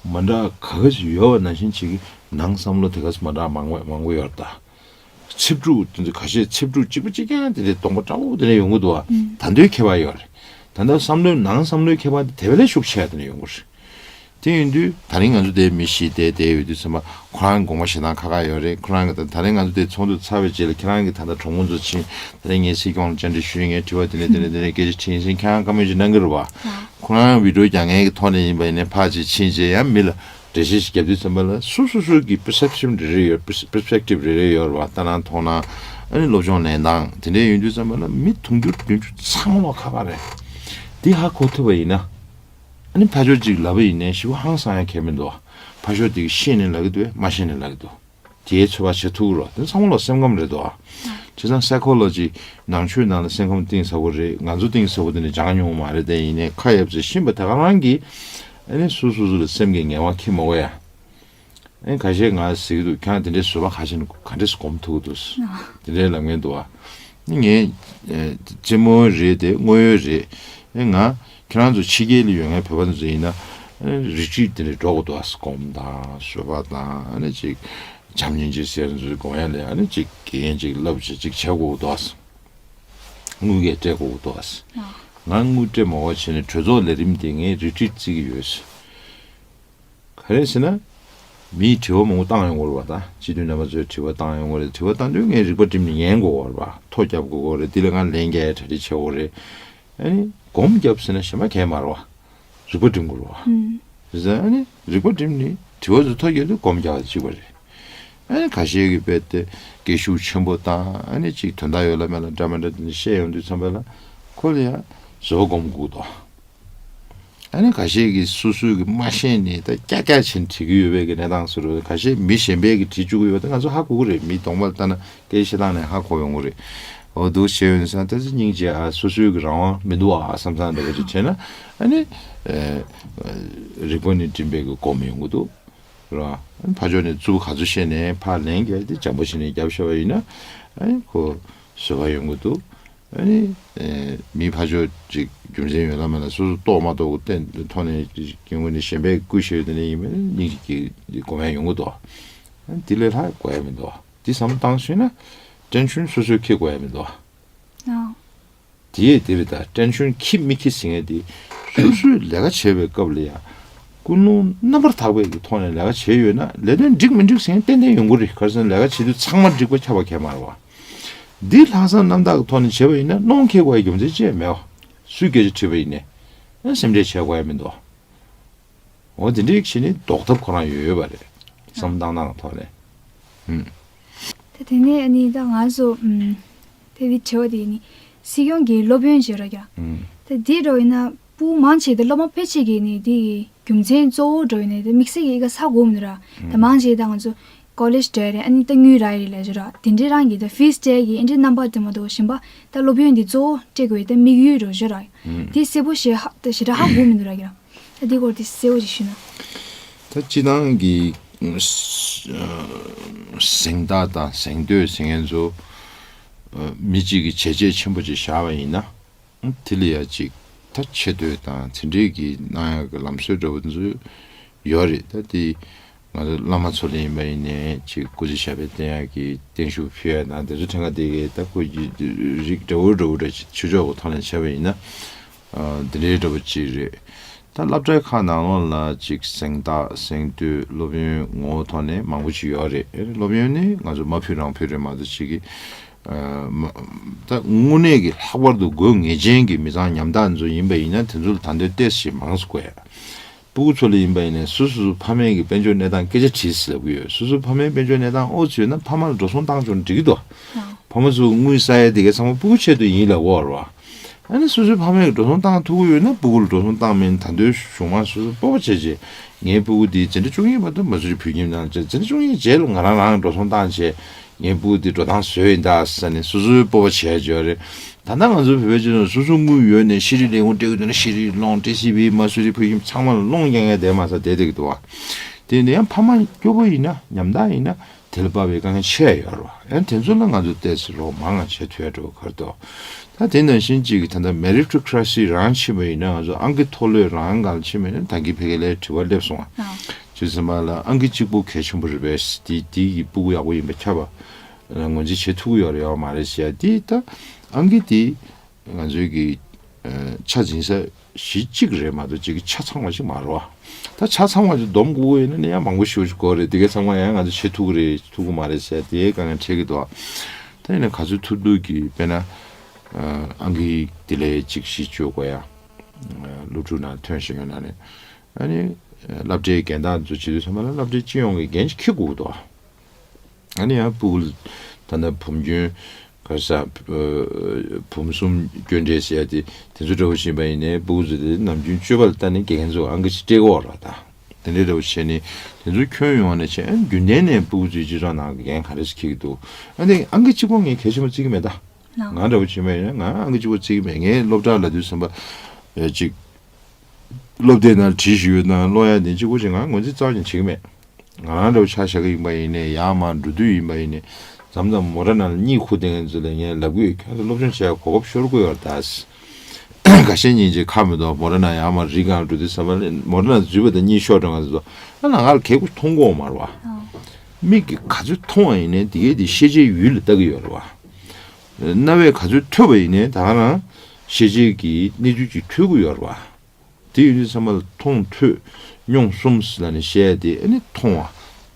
མ་འདྲ་ག་ག་ཞིག་ཡོད་པ་ནང་བཞིན་གཅིག་གི་ནང་བསམ་བློ་དེ་ག་ས་མ་འདྲ་མང་པོ་མང་པོ་ཡོད་རེད་ད། ཚེ་ཕྲུག་དེ་ཚོ་ཁ་ཤས་ཚེ་ཕྲུག་གཅིག་པ་གཅིག་རྐྱང་དེ་འདྲའི་གདོང་པ་སྤྲང་པོ་དེ་འདྲ་ཡོང་གི་འདུག་བ། ད་འདོད་ཁྱད་པར་ཡོད་རེད། ད་ལྟ་བསམ་བློའི་ནང་བསམ་བློའི་ཁྱད་པར་དེ་དེ་བས་ལས་ཤུགས་ཆེ་བ་དེ་འདྲ་ཡོང་གི་རེད། དེ་ཡིན་དུས་ད་རིང་ང་ཚོ་དེ་མི་བཞི་བསྡད་བསྡད་ཡོད་དུས་ཙམ་པ་ཁོ་རང་དགོངས་པ་བཞེས་སྟངས་ཁག་ཁག་ཡོད་རེད། ཁོ་རང་གི་ད་ད་རིང་ང་ཚོ་དེ་ཚོགས་འདུ་ཚར་བའི་རྗེས་ལ་ཁྱེད་རང་གི་ད་ལྟ་གྲོགས་མོ་ཚོ་ཕྱིན། ད་རིང་ངས་སྲིད་སྐྱོང་ལ་བཅར་འདྲི་ཞུས། ངས་དྲི་བ་དེ་འདྲ་དེ་འདྲ་དེ་འདྲ་སྐད་ཆ་དྲིས་ཟིན། ཁྱེད་རང་བཀའ་མོལ་ཅིག་གནང་གི་རེད་བ། ཁོ་རང་བི་ཌི་ཡོ་རྒྱག་མཁན་གྱི་ཐོག་ནས་ཡིན་པ་ཡིན་ནའི་ཕར་ཅིག་ཕྱིན་རྗེས་ཡང་མི་ལ་འགྲེལ་བཤད་ཞིག་བརྒྱབ་དུས་ཙམ་པ་ལ་སོ་སོ་སོ་གི་པར་སེབ་ཤན་རེ་རེ་ཡོད། པར་སེབ་ཊིབ་རེ་རེ་ཡོད་རེད་བ། ལྟ་སྣང་མཐོང་སྣང་ཨ་ནི་སློབ་སྦྱོང་ལེན་སྟངས་དེ་འདྲ་ཡིན་དུས་ཙམ་པ་ལ་མི་དུང་ཕྱུར་བདུན་ཅུ་ཚང་མ་ལ་ཁག་ཁག་རེད། འདི་ཧ་གོ་ཐུབ་པ་ཡིན་ན། ཨ་ནི་ཕར་ཕྱོགས་གཅིག་ལབ་པ་ཡིན་ནའི་ཞེ་པོ་ཧང་སང་ཡ་གང་ཡང་མི་འདུག་ཕར་ཕྱོགས་དེ་གིས་ཤེས་ནས་ལབ་ཀྱི་འདུག་མ་ཤེས་ནས་ལབ་ཀྱི་འདུག་དེའི་ཚོད་དཔག་བྱེད་ཐུབ་ཀྱི་རེད། དེ་ཚང་མ་ལ་སེམས་ཁམས་རེད་འདུག་ཨ། བྱས་ཙང་སའི་ཁོ་ལོ་ཇི་ནང་ཆོས་ནང་ལ་སེམས་ཁམས་གཏིང་ཟབ་པོ་རེད། ང་ཚོ་གཏིང་ཟབ་པོ་དེ་ནས་སྦྱངས་མྱོང་མ་རེད། དེ་ཡིན་ནའི་ཁ་གཡབ་ཚེ་ཤེས་པ་དེ་ག་རང་གིས་ཨ་ནི་སོ་སོ་སོ་ལ་སེམས་ཀྱི་ངལ་བ་འཁྱེར་མ་དགོས་ཡ། ཨེ་ཁ་ཤས་ང་ཟེར་གྱི་འདུག་ཁྱེད་རང་དེ་འདྲའི་བཟོད་པ་ཁ་ཤས་ནི་ག་འདྲས་སྒོམ་ཐུབ་ཀྱི་འདུག་དེ་འདྲའི་ལབ་མཁན་འདུག་ཨ། ངས་ཨེ་རྩེད་མོ་རེད་དེ་དངོས་ཡོད་རེད། ཨེ་ང་ཁྱེད་རང་ཚོ་ཕྱི་རྒྱལ་ལ་ཡོད་མཁན་བོད་པ་ཚོ་ཡིན་ན་ཨེ་རི་ཊི་རིཊ་དེ་འདྲ་འགྲོ་དགོས་འདུག་ཨ། སྒོམ་དང་བཟོད་པ་དང་ཨ་ནི་ཅིག་བྱམས་སྙིང་རྗེ་ཟེར་ཚོའི་དགོངས་ཡ་ལས་ཨ་ནི་ཅིག་དགེ་རྒན་ཅིག་བསླབ་བྱས་ཅིག་བྱེད་དགོས་འདུག་ཨ། དངུལ་གས་སྤྲད་དགོས་འདུག་ཨ། ང་དངུལ་སྤྲད་མ་དགོས་བྱས་ནས་གྲོས་ཚོགས་ལས་རིམ་དེ་ངས་རི་ཊི་རིཊ་བརྩི་གི་ཡོད། ག་རེ་ཟེར་ན། མིས་དྲི་བ་མང་པོ་བཏང་ཡོང་གི་རེད་བ། ད་སྤྱི་འཐུས་རྣམ་པ་ཚོས་དྲི་བ་བཏང་ཡོང་གི་རེད། དྲི་བ་བཏང་དུས་ངས་རིག་པ་བསྒྲིམས་ནས་ཉན་དགོས་པ་རེད་བ། ཐོ་རྒྱབ་དགོས་ཀྱི་རེད། འདི་ལ་ང་ལན་རྒྱག་ཡ་གྲ་སྒྲིག་བྱེད་དགོས་རེད། ཨ་ནི་སྒོམ་རྒྱབ་ཟེར་ན་གཞན་པ་གང་ཡང་མ་རེད་བ། རིག་པ་བསྒྲིམ་དགོས་རེད་བ། ཨུམ། རེད་ཟེར། ཨ་ནི་རིག་པ་བསྒྲིམས་ནས་དྲི་བ་ཚོ་ཐོ་རྒྱབ་དུས་སྒོམ་རྒྱག་པ་དང་གཅིག་པ་རེད། ཨ་ནི་ཁ་ཤས་ཀྱིས་དཔེ་དེ་སྐད་ཤུགས་ཆེན་པོ་བཏང་། ཨ་ནི་ཅིག་དོན་དག་ཡོད་ལ་མེད་ལ་འདྲ་མི་འདྲ་དེ་འདྲ་བཤད་ཡོང་དུས་ཙམ་པ་ལ་ཁོ་ལ་ཡང་ བཟོ་སྒོམ་དགོས་དོ། ཨ་ནི་ཁ་ཤས་ཀྱིས་སོ་སོའི་གི་མ་ཤེས་ནས་ད་ཀྱག་ཀྱག་བྱས་ནས་བྲིས་ཀྱི་ཡོད་པའི་གི་གནས་སྟངས་སུ་རུ་ཁ་ཤས་མི་གཞན་པའི་གི་བྲིས་བཅུག་གི་ཡོད་པ་ད་ང་ཚོ་ཧ་གོ་གི་རེད། མི་གདོང་པ་ལྟ་ན་སྐད་ཆ་བཤད་སྟངས་ནས་ཧ་གོ་ཡོང་གི་རེད། འོ་འདུག་བྱས་ཡོང་ཙང་ད་ཚོད་སྙིང་རྗེ་ཨ་སོ་སོའི་གི་རང་དབང་མི་འདུག་ཨ་བསམ་བསམ་འདྲ་བོ་ཅིག་བྱས་ན་ཨ་ནི་རིག་པ་ནི་སྒྲིམ་པའི་གི་སྒོམ་ཡོང་གི་འདུག་ར། ཕར་ཕྱོགས་ནས་རྩུབ་ག་ཚོད་བཤད་ནས་ཕར་ལན་རྒྱག་དེ་འཇམ་པོ་བྱས་ནས་རྒྱབ་བཤད་པ་ཡིན་ན་ཨ་ནི་ཁོ་བཟོད་པ་ཡོང་གི་འདུག་ཨ་ནི་མི་ཕར་ཕྱོགས་ཅིག་རྒྱུ་མཚན་ཡོད་ལ་མེད་ལ་སོ་སོ་རྟོགས་མ་རྟོགས་གི་ཐོག་ནས་སྐྱེ་དངོས་ནི་གཞན་པའི་བསྐུལ་ཞེས་དེ་ནས་ཡིན་མིན་སྙིང་རྗེ་གི་སྒོམ་ཡ་ཡོང་གི་འདུག་ཨ་ནི་དེ་ལས་ལྷག་དགོས་ཡ་མི་འདུག་དེ་བསམ་བཏང་ཤེས་ན་ཏེན་ཤན་སོ་སོས་འཁྱེར་དགོས་ཡ་མི་འདུག་དེ་ཡས་དེ་རེད་ད། ཏེན་ཤན་འཁྱེར་མི་འཁྱེར་ཟེར་མཁན་དེ་སོ་སོས་ལས་ཀ་བྱེད་པའི་སྐབས་ལ་ཡང་ཀུན་སློང་རྣམ་པར་དག་པའི་གི་ཐོག་ནས་ལས་ཀ་བྱས་ཡོད་ན་ལས་དོན་འགྲིག་མི་འགྲིག་ཟེར་མཁན་ཏན་ཏན་ཡོང་གི་རེད། ག་རེ་ཟེར་ན་ལས་ཀ་བྱེད་དུས་ཚང་མ་འགྲིག་པ་ཁྱབ་པ་གང་ཡང་མ་རེད་བ། འདི་ལྷག་བསམ་རྣམ་དག་གི་ཐོག་ནས་བྱས་པ་ཡིན་ན་སྣང་འཁྱེར་དགོས་པའི་རྒྱུ་མཚན་ཅི་ཡང་མེད་བ། སུས་སྐད་ཆ་དྲིས་པ་ཡིན་ནའི་སེམས་ཁྲལ་བྱེད་དགོས་ཡ་མི་འདུག་འོ་དེ་འདྲའི་ཞིག་ནི་ཟློག་ཐབས་ཁོ་རང་ཡོད་ཡོད་པ་རེད། བསམ་བློ་བཏང་སྟངས་ཐོག་ནས། ཧུམ། ད་དེ་ནས་ཨ་ནི་ད་ང་ཚོ་ཨུམ། ད་དེ་དྲི་བ་དེ་ནི་སྲིད་སྐྱོང་གི་སློབ་ཡོན་བརྗོད་ར་ཀྱང་། ཧུམ། ད་དེ་འགྲོ་ཡིན་ན་སྤུ་མང་ཆེ་ད་སློབ་མ་ཕལ་ཆེར་གྱི་ནི་དེ་གི་རྒྱུ་མཚན་གཙོ་བོ་འགྲོ་ཡིན་ནི་ད་དམིགས་བསལ་གྱི་ཨི་ཀ་ས་གོ་མི་འདུག་ར། ད་མང་ཆེ་ད་ང་ཚོ་ཀོ་ལེཇ་འགྲོ་ཡ་རེད། ཨ་ནི་ད་དངུལ་རག་ཡ་རེད་ལབ་བརྗོད་ར། དེ་འདྲའི་རང་གི་ད་ཕིས་སྤྲད་ཀྱི་ཨེ་འདྲའི་རྣམ་པ་དེ་མ་གཏོགས་གཞན་པ་ད་སློབ་ཡོན་འདི་གཙོ་བོ་སྤྲད་དགོས་ཡ་ད་དམིགས་ཡུལ་རོ་བརྗོད་ར། ཧུམ། དེ་གསལ་པོ་ཞེ་ཧ་ད་ཞེ་དྲག་ཧ་གོ་མི་འདུག་ར་ཀྱང་། ད་འདི་སྐོར་དེ་གསལ་བོ་ཅིག་ཞུས་ན། ད་སྤྱི་བཏང་གི་གཟེངས་རྟགས་དང་གཟེངས་བསྟོད་ཟེར་མཁན་ཚོ་མི་གཅིག་གིས་བྱས་རྗེས་ཆེན་པོ་ཅིག་བཞག་པ་ཡིན་ན་དེ་ལ་ཡ་ཅིག་ད་ཆེ་བསྟོད་དང་དེ་འདྲས་ཀྱི་གནང་ཡག་གི་ལམ་སྲོལ་འདྲ་བོ་ཚོ་ཡོད་རེད། ད་དེ་ང་ཚོ་བླ་མ་ཚོ་ལ་ཡིན་པ་ཡིན་ནའི་ཅིག་སྐུ་ཚེ་ཞབས་པད་བརྟན་ཡག་གི་བརྟན་བཞུགས་ཕུལ་ཡག་དང་དེ་ཚོ་ཕྲན་ཁ་དེ་གའི་ད་ཁོ་ཡི་རིགས་འདྲ་བོ་འདྲ་བོ་འདྲ་ཅིག་ཆོས་ཕྱོགས་ཀྱི་ཐོག་ནས་བྱས་པ་ཡིན་ན་དེ་འདྲའི་འདྲ་བོ་ཅིག་རེད། ད་སློབ་གྲྭའི་ཁག་ནང་ལོགས་ལ་ཅིག་གཟེངས་རྟགས་གཟེངས་བསྟོད་སློབ་ཡོན་ངོ་བོ་ཐོག་ནས་མང་པོ་ཅིག་ཡོད་རེད། སློབ་ཡོན་ནི་ང་ཚོ་མ་ཕུལ་རང་ཕུལ་རེད་མ་གཏོགས་ཅིག་གི་ད་དངོས་གནས་ཀྱི་ལྷག་པར་དུ་དགོས་ངེས་ཅན་གྱི་མི་ཚང་ཉམ་ཐག་ཚོ་ཡིན་པ་ཡིན་ན་དེ་ཚོ་ལ་ད་འདོད་ཏོག་ཙམ་མང་ཙམ་དགོས་ཡ། སྤུ་གུ་ཚོ་ལ་ཡིན་པ་ཡིན་ནའི་སོ་སོ་སོ་ཕ་མའི་གི་དཔལ་འབྱོར་གནས་སྟངས་སྐད་ཆ་དྲིས་ཟེར་ལབ་ཀྱི་ཡོད། སོ་སོ་ཕ་མའི་དཔལ་འབྱོར་གནས་སྟངས་ཨོ་ཙི་ཡོད་ན་ཕ་མ་ལ་འགྲོ་སོང་བཏང་ཆོག་འགྲིག་གི་འདུག་ཕ་མ་ཚོ་དངུལ་ཟ་ཡ་དེ་གའི་ཚང་མ་སྤུ་གུ་ཆེད་དུ་ཡིན་ལབ་ཀྱི་ཡོད་རེད་བ། ཨ་ནི་སོ་སོའི་ཕ་མས་འགྲོ་སོང་བཏང་ཐུབ་ཀྱི་ཡོད་ན་སྤུ་གུ་ལ་འགྲོ་སོང་བཏང་མིན་ད་དུང་གཞུང་མང་སོ་སོ་སྤོབས་པ་བྱས་རྗེས་ངའི་སྤུ་གུ་འདི་འཛིན་གྲྭ་བཅུ་གཉིས་བར་དུ་མ་སུ་རི་བོད་ཁྱིམ་ནང་བྱས། འཛིན་གྲྭ་བཅུ་གཉིས་རྗེས་ལ་ང་རང་རང་འགྲོ་སོང་བཏང་བྱས་ངའི་སྤུ་གུ་འདི་འགྲོ་སྟངས་བཟོས་ཡིན་ད་ཟེར་ནས་སོ་སོའི་སྤོབས་པ་བྱས་བརྗོད་རེད། ད་ལྟ་ང་ཚོའི་བོད་པའི་སྤྱི་ཚོགས་སོ་སོ་དངུལ་ཡོད་ནས་ཤེས་རིག་ལས་ཁུངས་སྤྲད་དགོས་འདུག་ན་ཤེས་རིག་སློང་། ཏེ་སི་བི་མ་སུ་རི་བོད་ཁྱིམ་ཚང་མ་ལ་སློང་རྐྱང་རྐྱང་བསྡད་མ་ཟ་བསྡད་བསྡད་ཀྱི་འདུག་བ། དེ་ནས་ཡང་ཕ་མ་སྐྱོ་པོ་ཡིན་ན་ཉམ་ཐག་ཡིན་ན། དེ་ལ་དཔག་པའི་དཀའ་ངལ་ཆེ་ཡོད་རེད་བ། ཡང་དེ་ཚོ་ལ་ང་ཚོ་ཏོག་ཙམ་རོགས་མང་ང་བྱེད་ཐུབ་ཡ་འགྲོ་གར་དོ། ད་དེ་ནང་བཞིན་གཅིག་གི་ད་ལྟ་མེ་རི་ཊོ་ཀྲ་སི་རང་ཕྱིན་པ་ཡིན་ན་ང་ཚོ་ཨང་ཀི་མཐོ་ལོས་རང་སྒང་ལ་ཕྱིན་པ་ཡིན་ན་ད་གིན་ཕ་གི་ལའི་དྲི་བ་སླེབས་སོང་ང་། ཅེས་ཟེར་མ་ལ་ཨང་ཀི་གཅིག་པོ་གལ་ཆེན་པོ་རེད་པས། དེ་དེ་གི་སྤུ་གུ་ཡག་པོ་ཡིན་པ་ཁྱབ་པ་ངོས་འཛིན་བྱེད་ཐུབ་ཀྱི་ཡོད་རེད་ཡོད་མ་རེད་ཟེར་ཡ་དེ་ད་ཨང་ཀི་དེ། ང་ཚོའི་གི་ཆ་འཛིན་ས་གཞི་གཅིག་རེད་མ་གཏོགས་གཅིག་གི་ཆ་ཚང་བ་ཞིག་མ་རེད་བ། ད་ཆ་ཚང་བ་ཞིག་སྡོམ་དགོས་ཀྱི་ཡོད་ན་ནི་ཡང་མང་པོ་ཞེ་པོ་ཞིག་དགོས་རེད། དེ་གའི་ཚང་མ་ཡང་ང་ཚོ་བྱེད་ཐུབ་ཀྱི་རེད་ཐུབ་ཀྱི་མ་རེད་ཟེར་དེའི་དཀའ་ངལ་འཕྲད་ཀྱི་འདུག་ད་ཡིན་ན་ག་ཚོད་ཐུབ་ཐུབ་ཀྱི་དཔེར་ན་ཨང་ཀི་དེ་ལས་གཅིག་གཞི་བཅོལ་དགོས་ཡ། སློབ་ཕྲུག་ནང་ཐོན་བཞིན་ཡོད་ན་ནི་ཨ་ནི་སློབ་གྲྭའི་འགན་བདག་ཚོ་བྱེད་དུས་ཚང་མ་ལ་སློབ་གྲྭའི་སྤྱི་ཡོངས་ཀྱི་འགན་ཅིག་འཁྱེར་དགོས་ཀྱི་འདུག་ཨ་ནི་ཡང་སྤུ་གུ་ད་ལྟ་བུམ་སྐྱོན་ག་རེ་ཟ་བུམ་གསུམ་སྐྱོན་འབྲས་ཟེར་ཡ་དེ་དེ་ཚོ་འདྲ་བོ་ཕྱིན་པ་ཡིན་ནའི་སྤུ་གུ་ཚོ་དེ་ནམ་རྒྱུན་སྤྱོད་པ་ལ་ལྟ་ནས་དགེ་རྒན་ཚོ་ཨང་ཀི་ཅིག་སྤྲད་དགོས་རེད་ད། དེ་འདྲའི་འདྲ་བོ་བྱས་ནས་དེ་ཚོ་ཁྱོན་ཡོངས་ནས་བྱས་ཨ་རྒྱུན་ལྡན་ནས་སྤུ་གུ་ཚོའི་སྤྱི་ཚོགས་ནང་གི་འགན་ག་རེ་ཞིག་འཁྱེར་གྱི་འདུག་ཨ་ནི་ཨང་ཀི་གཅིག་པོ་ངས་གལ་ཆེན་པོ་བརྩི་གི་མེད་ད། ང་འདྲ་བོ་བྱས་པ་ཡིན་ན་ང་ཨང་ཀི་གཅིག་པོ་བརྩི་གི་མེད། ངས་སློབ་གྲྭ་ལབ་དུས་ཙམ་པ་ཅིག་སློབ་དེབ་ནང་བྲིས་བཞག་ཡོད་ན་ཀློག་ཡ་དེ་གཅིག་པོ་ཅིག་ང་ངོས་འཛིན་རྩ་བ་ཉིད་བྱེད་ཀྱི་མེད། ང་རང་འདྲ་བོ་ཆ་བཞག་གི་ཡིན་པ་ཡིན་ནའི་ཡར་མར་འགྲོ་དུས་ཡིན་པ་ཡིན་ནའི་མཚམས་མཚམས་མོ་ཊ་ནང་ལ་གཉིད་ཁུག་བསྡད་མཁན་ཚོ་ལ་ངས་ལབ་གི་ཡོད། ཁྱོད་ཚོ་སློབ་སྦྱོང་བྱེད་ཡ་གོ་སྐབས་ཤོར་གི་ཡོད་རེད་ད། ཁ་ཤས་སྙིང་རྗེ་ཁ་མི་འདུག་མོ་ཊ་ནང་ཡར་མར་རི་སྒང་འགྲོ་དུས་ཙམ་པ་ལ་མོ་ཊ་ནང་འཛུལ་བ་དང་གཉིད་ཤོར་འགྲོ་ང་ཚོ་ཨ་ལ་ང་ལ་གད་སྐུ་མཐོང་གི་ཡོད་མ་རེད་བ། མིག་གིས་ག་ཚོད་མཐོང་བ་ཡིན་ནའི་དེ་གས་དེ་ཤེས་བྱའི་ཡུལ་ལ་ལྟ་གི་ཡོད་རེད་བ། རྣ་བས་ག་ཚོད་ཐོས་པ་ཡིན་ནའི་ད་ག་རང་ཤེས་བྱའི་གི་གནས་ཚུལ་ཅིག་ཐོས་ཀྱི་ཡོད་རེད་བ། དེ་ཡིན་དུས་ཚང་མ་ལ་མཐོང་ཐོས་མྱོང་གསུམ་ཟེར་ལབ་ནས་བཤད་ཡ་དེ་ཨ་ནི་མཐོང་བ་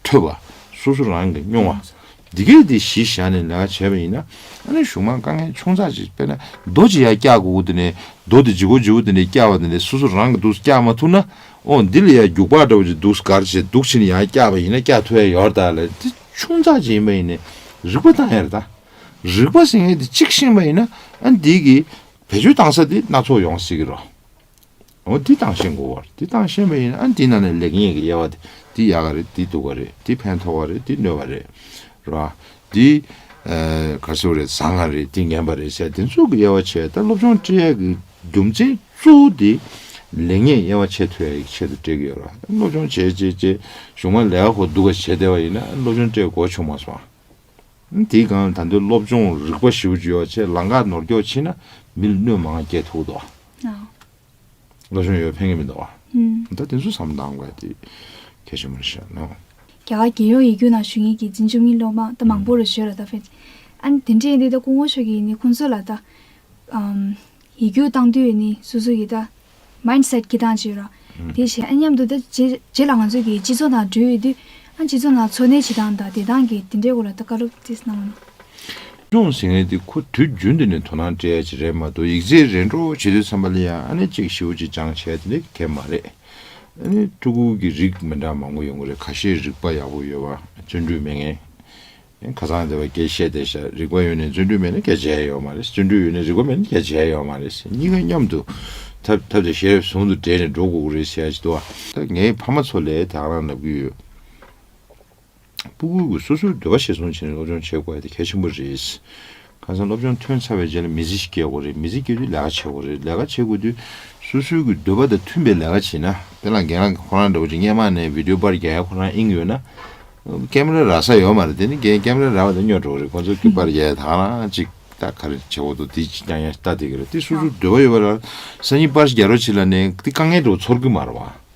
ཐོས་པ་སོ་སོ་རང་གི་མྱོང་བ་འདི་གས་དེ་གཞི་བཞག་ནས་ལས་ཀ་བྱས་པ་ཡིན་ན་ཨ་ནི་གཞུང་མང་དཀའ་ངལ་ཆུང་ཙག་ཅིག་དཔེར་ན་རྡོ་ཅིག་ཡར་བཀྱག་དགོས་དེ་ནས་རྡོ་དེ་ལྗིད་པོ་ལྗིད་པོ་དེ་ནས་བཀྱག་པ་དེ་ནས་སོ་སོ་རང་གི་འདུག་སེ་བཀྱག་མ་ཐུབ་ན་ཨོ་འདི་ལ་ཡར་རྒྱུག་པ་འདྲ་བོ་ཅིག་འདུག་སེ་གར་བྱས་འདུག་ཕྱིན་ཡར་བཀྱག་པ་ཡིན་ན་བཀྱག་ཐུབ་ཡ་ཡོད་རེད་ད་ལ་དེ་ཆུང་ཙག་ཅིག་ཡིན་པ་ཡིན་ནས་རིག་པ་བཏང་ཡ་རེད་ད། རིག་པ་ཟེར་མཁན་དེ་གཅིག་ཤེས་པ་ཡིན་ན་ཨ་འདི་གི་བེད་སྤྱོད་བཏང་ས་དེ་སྣ་ཚོགས་ཡོང་སྲིད་ཀྱི་རེད། འོ་འདི་བཏང་ཤེས་དགོས་པ་རེད། འདི་བཏང་ཤེས་པ་ཡིན་ན་ཨ་འདི་ནང་ནས་ལེགས་ཉེས་ཀྱི་དབྱེ་བ་དེ་འདི་ཡག་ག་རེད། འདི་སྡུག་ག་རེད། འདི་ཕན་ཐོགས་པ་རེད། འདི་གནོད་པ་རེད། རེད་བ། འདི་ཨ་ག་རེ་ཟེར་དགོས་རེད། བཟང་ང་རེད། འདི་ངན་པ་རེད་ཟེར་དེ་ཚོ་གི་དབྱེ་བ་ཕྱེ། ད་སློབ་སྦྱོང་སྤྲད་ཡག་གི་རྒྱུ་མཚན་གཙོ་བོ་དེ་ལེགས་ཉེས་དབྱེ་བ་ཕྱེ་ཐུབ་ཡག་གི་ཆེད་དུ་སྤྲད་ཀྱི་ཡོད་རེད། སློབ་སྦྱོང་བྱས་བྱས་བྱས་གཞུག་མ་ལས་ཀ་ཁོ་སྡུག་ག་བྱས་བསྡད་པ་ཡིན་ན་སློབ་སྦྱོང་སྤྲད་དགོས་བྱུང་མ་སོང་། དེའི་སྒང་ད་དུང་སློབ་སྦྱོང་རིག་པ་ཞེ་པོ་ཅིག་ཡོད་བྱས་ལམ་ཁ་ནོར་སྐྱོག་ཕྱིན་ན་མི་ལ་གནོད་མང་སྐྱེལ་ཐུབ་འདུག་ཨ། སློབ་སྦྱོང་ཡོད་ཕན་གི་མི་འདུག་ཨ། ཨུམ། ད་དེ་ཚོ་བསམ་བློ་བཏང་དགོས་དེ་གལ་ཆེན་པོ་རེད་ཤག་ནོ། རྒྱ་གར་རྒྱལ་ཡོངས་ཡིག་རྒྱུགས་ནང་ཞུགས་མཁན་གྱི་འཛིན་སྐྱོང་གཉིས་སློབ་མ་ད་མང་པོ་རེ་ཞོལ་ལ་ད་ཕེབས། ཨ་ནི་དེ་འདྲས་ཡིན་དུས་ད་སྐུ་ངོ་མཆོག་གིས་ནི་ཁོང་ཚོ་ལ་ད་ཨམ། ཡིག་རྒྱུགས་བཏང་དུས་ནི་སོ་སོ་ཡི་ད་མའིན་སེཊ་ཀྱི་སྟངས་ཅིག་ཡོད་ར། དེ་བཞིན་ཨ་མཉམ་དུ་ད་རྗེས་རྗེས་ལ་ང་ཚོ་གི་སྤྱི་ཚོགས་ནང་འགྲོ་ཡོད་དུས་ཨ་སྤྱི་ཚོགས་ནང་འཚོ་གནས་བྱེད་སྟངས་དང་བསྡད་སྟངས་ཀྱི་དེ་འདྲའི་སྐོར་ལ་ད་བཀའ་སློབ་ཏིས་གནང་བ་ནི། སྦྱོང་ཟེར་མཁན་དེ་ཁོ་དུས་རྒྱུན་དུ་ནས་དོ་སྣང་སྤྲད་ཡ་ཅིག་རེད་མ་གཏོགས་ཡིག་ཚད་རེ་འགྲོ་བྱེད་དུས་ཙམ་པ་ལ་ཡང་ཨ་ནི་གཅིག་ཞེ་པོ་ཅིག་སྦྱང་བྱས་དེ་འདྲ་གལ་མ་རེད། ཨ་ནི་ཕྲུ་གུ་གི་རིགས་མི་འདྲ་མང་པོ་ཡོང་གི་རེད། ཁ་ཤས་རིག་པ་ཡག་པོ་ཡོད་པ་བརྩོན་འགྲུས་མེད་མཁན། ཁ་སང་དེ་བ་སྐད་བཤད་བསྡད་ཤག་རིག་པ་ཡོད་ནས་བརྩོན་འགྲུས་མེད་ན་སྐད་ཆ་ཡོད་མ་རེད། བརྩོན་འགྲུས་ཡོད་ནས་རིག་པ་མེད་ན་སྐད་ཆ་ཡོད་མ་རེད། གཉིས་ཀ་མཉམ་དུ་ཐབས་ཐབས་དེ་ཤེས་རབ་ཟུང་དུ་འབྲེལ་ནས་འགྲོ་དགོས་ཀྱི་རེད་ཟེར་ཡ་ཅིག་འདུག་བ། ད་ངའི་ཕ་མ་ཚོ་ལས་དེ་ག་རང་ལབ་ཀྱི་ཡོད། སྤུ་གུ་གི་སོ་སོའི་འདོད་པ་གཞིར་བཟུང་བྱས་ནས་སློབ་སྦྱོང་བྱེད་དགོས་ཡ་དེ་གལ་ཆེན་པོ་རེད། ཁ་སང་སློབ་སྦྱོང་ཐོན་ཚར་བའི་རྗེས་ལ་མི་ཚེ་ཞིག་སྐྱེལ་དགོས་རེད། མི་ཚེ་སྐྱེལ་དུས་ལས་ཀ་བྱེད་དགོས་རེད། ལས་ཀ་བྱེད་དགོས་དུས་སོ་སོའི་གི་འདོད་པ་དང་མཐུན་པའི་ལས་ཀ་བྱེད་ན། དཔེར་ན་རྒན་ལགས་ཁོ་རང་འདྲ་བོ་ཅིག་སྔས་མ་ནས་བི་ཌིའོ་པར་རྒྱག་ཡ་ཁོ་རང་དབྱིངས་ཡོད་ན། ཀེམ་ར་རག་ས་ཡོད་མ་རེད། དེ་ནི་རྒན་ཀེམ་ར་རག་པ་དང་སྨྱོ་འགྲོ་གི་རེད། ཁོ་ཚོ་གི་པར་རྒྱག་ཡ་ད་ག་རང་ཅིག་ད་ག་རེ་བྱེད་དགོས་འདུག་དེ་ཅིག་རྐྱང་རྐྱང་ལྟ་བསྡད་ཀྱི་རེད། དེ་སོ་སོའི་འདོད་པ་ཡོད་པ་ལ་སང་ཉིན་པར་རྒྱག་རོགས་བྱེད་ལབ་ནས་དེ་དཀའ་ངལ་འདྲ་བོ་ཚོར་གི་མ་རེད་བ།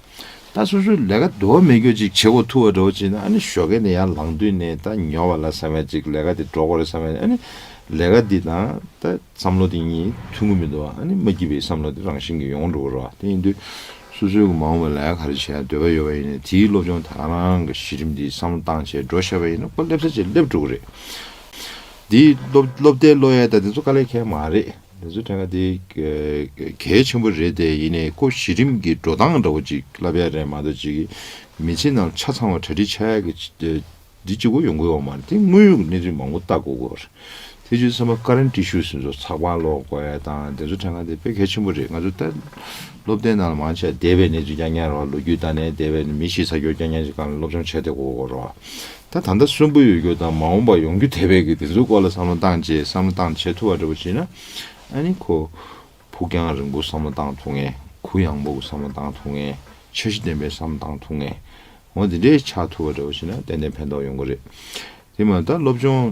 ད་སོ་སོའི་ལས་ཀ་འདོད་པ་མེད་རྒྱུ་ཅིག་བྱེད་དགོས་ཐུག་པ་འདྲ་བོ་ཅིག་ན། ཨ་ནི་ཞོགས་ཀས་ནས་ཡར་ལངས་དུས་ནས་ད་ཉོ་བ་ལ་བསམ་ཡ་ཅིག་ལས་ཀ་དེ་འགྲོ་དགོས་རེད་བསམ་ཡ། ཨ་ནི་ལས་ཀ་འདི་དང་ད་བསམ་བློ་དེ་གཉིས་མཐུན་གི་མི་འདུག་ཨ་ནི་མ་སྐྱིད་པའི་བསམ་བློ་དེ་རང་བཞིན་གྱིས་ཡོང་འགྲོ་གི་རེད་བ། དེ་ཡིན་དུས་སོ་སོའི་གི་མ་འོངས་པ་ལས་ཀ་ག་རེ་བྱེད་ཡ་འདོད་པ་ཡོད་པ་ཡིན་ན་དེའི་སློབ་སྦྱོང་ད་ག་རང་གི་གཞི་རིམ་འདི་བསམ་བློ་བཏང་བྱས་འགྲོ་ཤེས་པ་ཡིན་ན་ཁོ་སླེབས་ས་ཅིག་སླེབས་འགྲོ་གི་རེད། འདི་སློབ་སློབ་དེབ་ཀློག་ཡ་ད་དེ་ཚོ་དཀའ་ལས་ཁག་མ་རེད། དེ་ཚོ་དྲན་ག་དེ་གལ་ཆེན་པོ་རེད་དེ། ཡིན་ནའི་ཁོ་གཞི་རིམ་གྱི་འགྲོ་སྟངས་འདྲ་བོ་ཅིག་བསླབ་ཡ་རེད་མ་གཏོགས་ཅིག་མི་ཚེ་ནང་ཆ་ཚང་བ་གྲ་སྒྲིག་ཆགས་ཡ་གི་འདི་གཅིག་པོ་ཡོང་གི་ཡོད་མ་རེད། དེ་དངོས་ཡོད་ཀྱི་གནས་ཚུལ་མང་པོ་ལྟ་དགོས་ཀྱི་ཡོད་རེད། དེ་བྱས་ཙང་ཀ་རེན་ཊི་ཨི་ཤུ་ཟེར་ཚོ་ཚགས་པར་ཀློག་དགོས་ཡ་དང་དེ་ཚོ་དྲན་ག་དེ་དཔེ་གལ་ཆེན་པོ་རེད། ང་ཚོ་ད་སློབ་གྲྭའི་ནང་ལ་མང་ཆེ་བ་འདས་པའི་གནས་ཚུལ་རྐྱང་རྐྱང་རེད་བ། ལོ་རྒྱུས་ལྟ་ནས་འདས་པའི་མི་ཤི་ཚར་རྒྱུ་རྐྱང་རྐྱང་ཞིག་སྒང་ལ་སློབ་སྦྱོང་བྱས་བསྡད་དགོས་ཀྱི་ཡོད་རེད་བ། ད་ད་ལྟ་གསོན་པོ་ཡོད་རྒྱུ་དང་མ་འོངས་པ་ཡོང་རྒྱུ་འདས་པའི་གི་དེ་ཚོའི་སྐོར་ལ་བསམ་བློ་བཏང་བྱས་བསམ་བློ་བཏང་བྱེད་ཐུབ་པ་འདྲ་པོ་བྱས་ན། ཨ་ནི་ཁོ་ཕུགས་རྒྱང་རིང་པོ་བསམ་བློ་བཏང་ཐུབ་མཁན། གུ་ཡངས་པོ་གི་བསམ་བློ་བཏང་ཐུབ་མཁན། འཆར་གཞི་ལྡན་པའི་བསམ་བློ་བཏང་ཐུབ་མཁན། འོ་དེ་འདྲའི་ཆགས་ཐུབ་པ་འདྲ་པོ་བྱས་ན་ཏན་ཏན་ཕན་ཐོགས་ཡོང་གི་རེད། དེ་མ་ད་སློབ་སྦྱོང་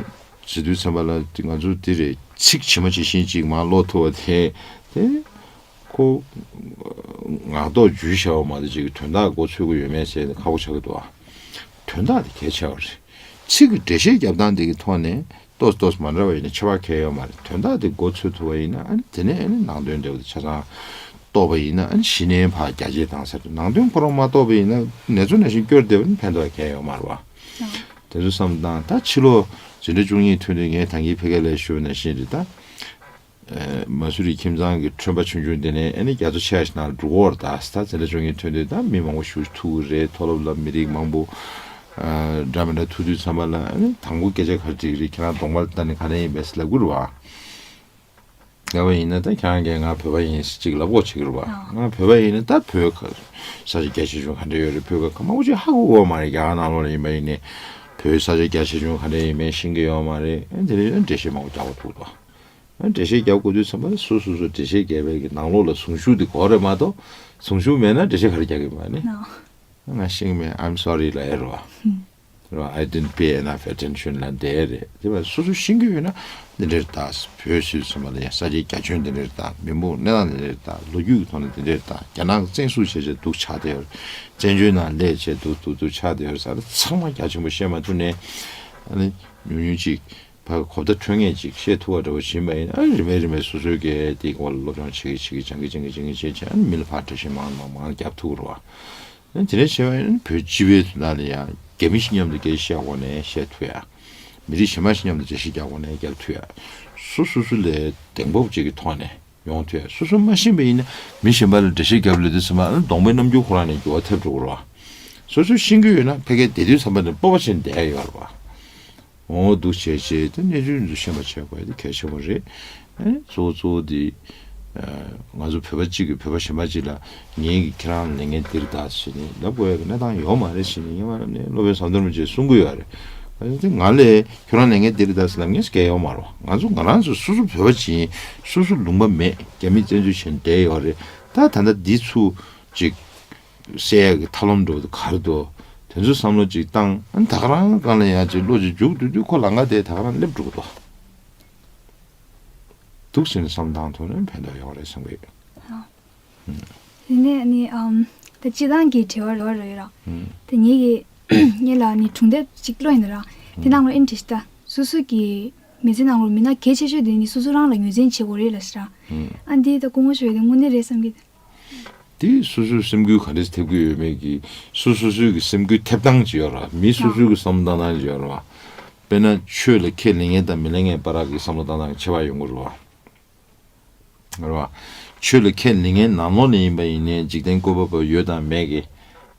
བྱེད་དུས་ཙམ་པ་ལ་ང་ཚོ་དེ་རེད། ཚིག་ཇི་མ་ཇི་བཞིན་ཅིག་མར་ཀློག་ཐུབ་པ་དེ་དེ། ཁོ་ངག་ཐོག་བརྗོད་བྱ་བ་མ་གཏོགས་ཅིག་གི་དོན་དག་མགོ་ཚོད་ཀྱི་ཡོད་མེད་ཟེར་ནས་ཁག་པོ་ཆགས་ཀྱི་འདུག་ཨ། དོན་དག་དེ་གལ་ཆེ་བ་རེད། ཚིག་གི་འགྲེལ་བཤད་རྒྱབ་སྟངས་དེ་གི་ཐོག་ནས་ཏོག་ཙམ་ཏོག་ཙམ་མ་འདྲ་བ་ཡིན་ན་ཁྱད་པར་གང་ཡང་ཡོད་མ་རེད། དོན་དག་དེ་མགོ་ཚོད་ཐུབ་པ་ཡིན་ན། ཨ་ནི་དེ་ནས་ཨ་ནི་ནང་དོན་འདྲ་བོ་དེ་ཆ་ཚང་རྟོགས་པ་ཡིན་ན། ཨ་ནི་གཞི་ནས་ཕར་རྒྱ་སྐྱེད་བཏང་ས་རེད། ནང་དོན་ཁོ་རང་མ་རྟོགས་པ་ཡིན་ན་ནེ་ཙོ་ནང་བཞིན་སྐྱོར་བསྡད་པ་ནི་ཕན་ཐོགས་གང་ཡང་ཡོད་མ་རེད་བ། དེ་ཚོ་བསམ་བློ་བཏང་། ད་ཕྱི་ལོ་འཛིན་གྲྭ་བཅུ་གཉིས་ཐོན་དུས་ངས་ད་གིན་ཕ་གི་ལ་ཞུས་པ་ནང་བཞིན་རེད་ད། མ་སུ་རི་ཁྱིམ་ཚང་གི་ཁྲོན་པ་ཆུང་ཆུང་དེ་ནས་ཨ་ནི་རྒྱ་མཚོ་ཆེ་བ་ཞིག་ནང་འགྲོ་གི་ཡོད་རེད་ད། ད་འཛིན་གྲྭ་བཅུ་གཉིས་ཐོན་དུས་ད་མི་མང་པོ་ཞེ་པོ་ཐུག་གི་རེད། མཐོ་སློབ་ལ་མི་རིགས་མང་པོ་འདྲ་མི་འདྲ་ཐུག་དུས་ཙམ་པ་ལ། ཨ་ནི་དང་པོ་སྐད་ཆ་ག་རེ་དྲིས་ཀྱི་རེད། ཁྱེད་རང་གདོང་པ་ལ་ལྟ་ནས་ག་འདྲ་ཡིན་པས་ལབ་ཀྱི་རེད་བ། ལབ་པ་ཡིན་ན་ད་ཁྱེད་རང་གིས་ང་བོད་པ་ཡིན་ཅིག་ལབ་དགོས་བྱེད་ཀྱི་རེད་བ། ང་བོད་པ་ཡིན་ན་ད་བོད་ས་ཆ་རྒྱ་ཆེ་ཆུང་ག་འདྲ་ཡོད་རེད། བོད་ཀྱི་མང་པོ་ཅིག་ཧ་གོ་གི་ཡོད་མ་རེད། རྒྱ་གར་ནང་ལོགས་ལ་ཡིན་པ་ཡིན་ནའི་བོད་ས་ཆ་རྒྱ་ཆེ་ཆུང་ག་འདྲ་ཡིན་མིན་ཤེས་ཀྱི་ཡོད་མ་རེད། ཨ་དེ་ནས་འགྲེལ་བཤད་མང་པོ་རྒྱག་དགོས་ཐུག་འདུག་འགྲེལ་བཤད་རྒྱག་དགོས་དུས་ཙམ་པ་སོ་སོ་སོ་འགྲེལ་བཤད་རྒྱག་པའི་གི་ནང་ལོགས་ལ་ཟུངས་ཤུགས་དེ་དགོས་རེད་མ་གཏོགས། ཟུངས་ཤུགས་མེད་ན་འགྲེལ་བཤད་ག་རེ་རྒྱག་གི་ཡོད་མ་རེད། ང་ཤེས་ཀྱི་མེད། I'm sorry ལབ་ཡ་རེད་བ། རེད་བ། I didn't pay enough attention ལབ་བསྡད་རེད། དེ་བས་སོ་སོ་ཤེས་ཀྱི་ཡོད་ན་འདི་འདྲ་རེད་ད། བོད་ཟེར་དུས་ཙམ་པ་ལ་ཡང་ས་ཆའི་རྒྱ་ཁྱོན་འདི་འདྲ་རེད་ད། མི་འབོར་གནས་སྟངས་འདི་འདྲ་རེད་ད། ལོ་རྒྱུས་ཀྱི་ཐོག་ནས་འདི་འདྲ་རེད་ད། རྒྱ་ནག་གི་བཙན་བཟུང་བྱས་བྱས་སྡུག་ཆགས་བསྡད་ཡོད་རེད། བཙན་བྱོལ་ནང་སླེབས་བྱས་སྡུག་སྡུག་སྡུག་ཆགས་བསྡད་ཡོད་རེད་ཟེར་ཚང་མ་རྒྱ་ཆེན་པོ་བཤད་མ་ཐུབ་ནའི། ཨ་ནི་ཉུང་ཉུང་ཅིག་ཕར་གོ་བརྡ་འཕྲོད་མཁན་ཅིག་བཤད་ཐུབ་པ་འདྲ་བོ་ཞིག་ཡིན་པ་ཡིན་ན། ཨ་ནི་རིམ་པས་རིམ་པས་སོ་སོའི་གི་དེའི་སྐོར་ལ་སློབ་སྦྱོང་བྱེད་ཀྱི་བྱེད་ཀྱི་སྦྱང་གི་སྦྱང་གི་སྦྱང་གི་བྱས་བྱས། ཨ་ནི་མི་ལ་ཕར་འགྲེལ་བཤད་མང་མང་མང་རྒྱབ་ཐུབ་ཀྱི་རེད་བ། ཨ་ནི་དེ་འདྲ་བྱས་པ་ཡིན་ན་བོད་སྤྱི་པའི་ནང་ལ་ཡང་རྒྱ་མི་ཤི་མཉམ་དུ་སྐད་ཆ་བཤད་དགོས་ནའི་བཤད་ཐུབ་ཡ། མི་རིགས་གཞན་པ་ཞིག་མཉམ་དུ་འགྲེལ་བཤད་རྒྱག་དགོས་ནའི་རྒྱབ་ཐུབ་ཡ། སོ་སོ་སོ་ལས་གདེང་སྤོབས་ཅིག་གི་ཐོག་ནས་ཡོང་ཐུབ་ཡ། སོ་སོ་མ་ཤེས་པ་ཡིན་ན་མི་གཞན་པ་ལ་འགྲེལ་བཤད་རྒྱབ་ལབ་དུས་ཙམ་པ་ཨ་ནི་གདོང་པའི་རྣམ་འགྱུར་ཁོ་རང་ནས་འགྱུར་བ་ཐེབས་འགྲོ་གི་རེད་བ། སོ་སོ་ཤེས་ཀྱི་ཡོད་ན་ཕ་གིར་བསྡད་དུས་ཙམ་པ་ནས་སྤོབས་པ་བྱས་ནས་བསྡད་ཡ་ཡོད་རེད་བ། འོ་འདུག་བྱས་བྱས་དེ་གནས་ཚུལ་འདི་ཚོ་ཤེས་པ་བྱེད་དགོས་དེ་གལ་ཆེན་པོ་རེད། ཨ་ནི་གཙོ་བོ་གཙོ་བོ་དེ་ ང་ཚོ་བོད་པ་གཅིག་གིས་བོད་པ་གཞན་པ་གཅིག་ལ་ངེད་ཀྱིས་ཁྱེད་རང་ལ་ལས་འགན་འདི་རེད་ད་ཟེར་ནས་ལབ་དགོས་ཡ་གི་གནས་སྟངས་ཡོད་མ་རེད་ཟེར་ནས་སྔོན་མ་ནས་སློབ་དཔོན་ཟམ་གདོང་རིན་པོ་ཆེས་གསུང་གི་ཡོད་རེད། ད་ང་ལས་ཁྱོད་རང་ལས་འགན་འདི་རེད་ད་ཟེར་ལབ་མཁན་སུ་གང་ཡང་ཡོད་མ་རེད་བ། ང་ཚོ་ང་རང་ཚོ་སོ་སོ་བོད་པ་ཅིག་ཡིན། སོ་སོ་ལུང་པ་མེད། རྒྱ་མིས་བཙན་འཛུལ་བྱས་ནས་བསྡད་ཡོད་རེད། ད་ད་ལྟ་འདི་ཚུར་ཅིག་སེལ་ཡག་གི་ཐབས་ལམ་འདྲ་བོ་དེ་ག་རེ་འདུག་དེ་ཚོ་བསམ་བློ་ཅིག་བཏང་། ཨ་ནི་ད་ག་རང་སྒང་ལ་ཡང་ཅིག་བློ་ཅིག་འཇུག་དུས་དུས་ཁོ་ལམ་ཁ་དེ་ད་ག་རང་སླེབས་འགྲོ་གི་འདུག་འདུག་ཟེར་ནས་བསམ་བཏང་ཐུབ་ན་ཕན་ཐོགས་ཡོང་རེད་བསམ་གི་ཡོད། ཨ། དེ་ནས་ནི་ཨམ། ད་སྤྱི་བཏང་གི་དྲི་བ་རེ་བ་རེ་ར། ཨུམ། དེ་ངེད་ཀྱི་ངེད་ལ་ནི་སྒྲུང་དེབ་ཅིག་ཀློག་ཡིན་ད་ར། དེ་ནང་ལ་ཨིན་དྲིས་ད། སོ་སོ་གི་མི་ཚེ་ནང་ལ་མི་སྣ་གལ་ཆེ་ཤོས་དེ་ནི་སོ་སོ་རང་ལ་ངོས་འཛིན་བྱེད་དགོས་རེད་ལབ་ཟེར་ར། ཨུམ། ཨ་འདི་ད་སྐུ་ངོ་ཞུ་བའི་དེ་དངོས་གནས་རེད་བསམ་གི། དེ་སོ་སོའི་སེམས་འགུལ་ག་འདྲས་ཐེབས་ཀྱི་ཡོད་མེད་ཀྱི། སོ་སོ་སོའི་གི་སེམས་འགུལ་ཐེབས་སྟངས་ཅིག་ཡོད་ར། མི་སོ་སོའི་གི་བསམ་བློ་བཏང་སྟངས་ཅིག་ཡོད་ར་བ། དཔེར་ན་ཆོས་ལ་ཁས་ལེན་མཁན་དང་མི་ལེན་མཁན་བར་གྱི་བསམ་བློ་བཏང་སྟངས་ཀྱི་ཁྱད་པར་ཡོང་གི་རེད་བ། རེད་བ། ཆོས་ལ་ཁས་ལེན་མཁན་ནང་ལོགས་ནས་ཡིན་པ་ཡིན་ནའི་འཇིག་རྟེན་བཀོད་པ་པོ་ཡོད་དང་མེད་ཀྱི་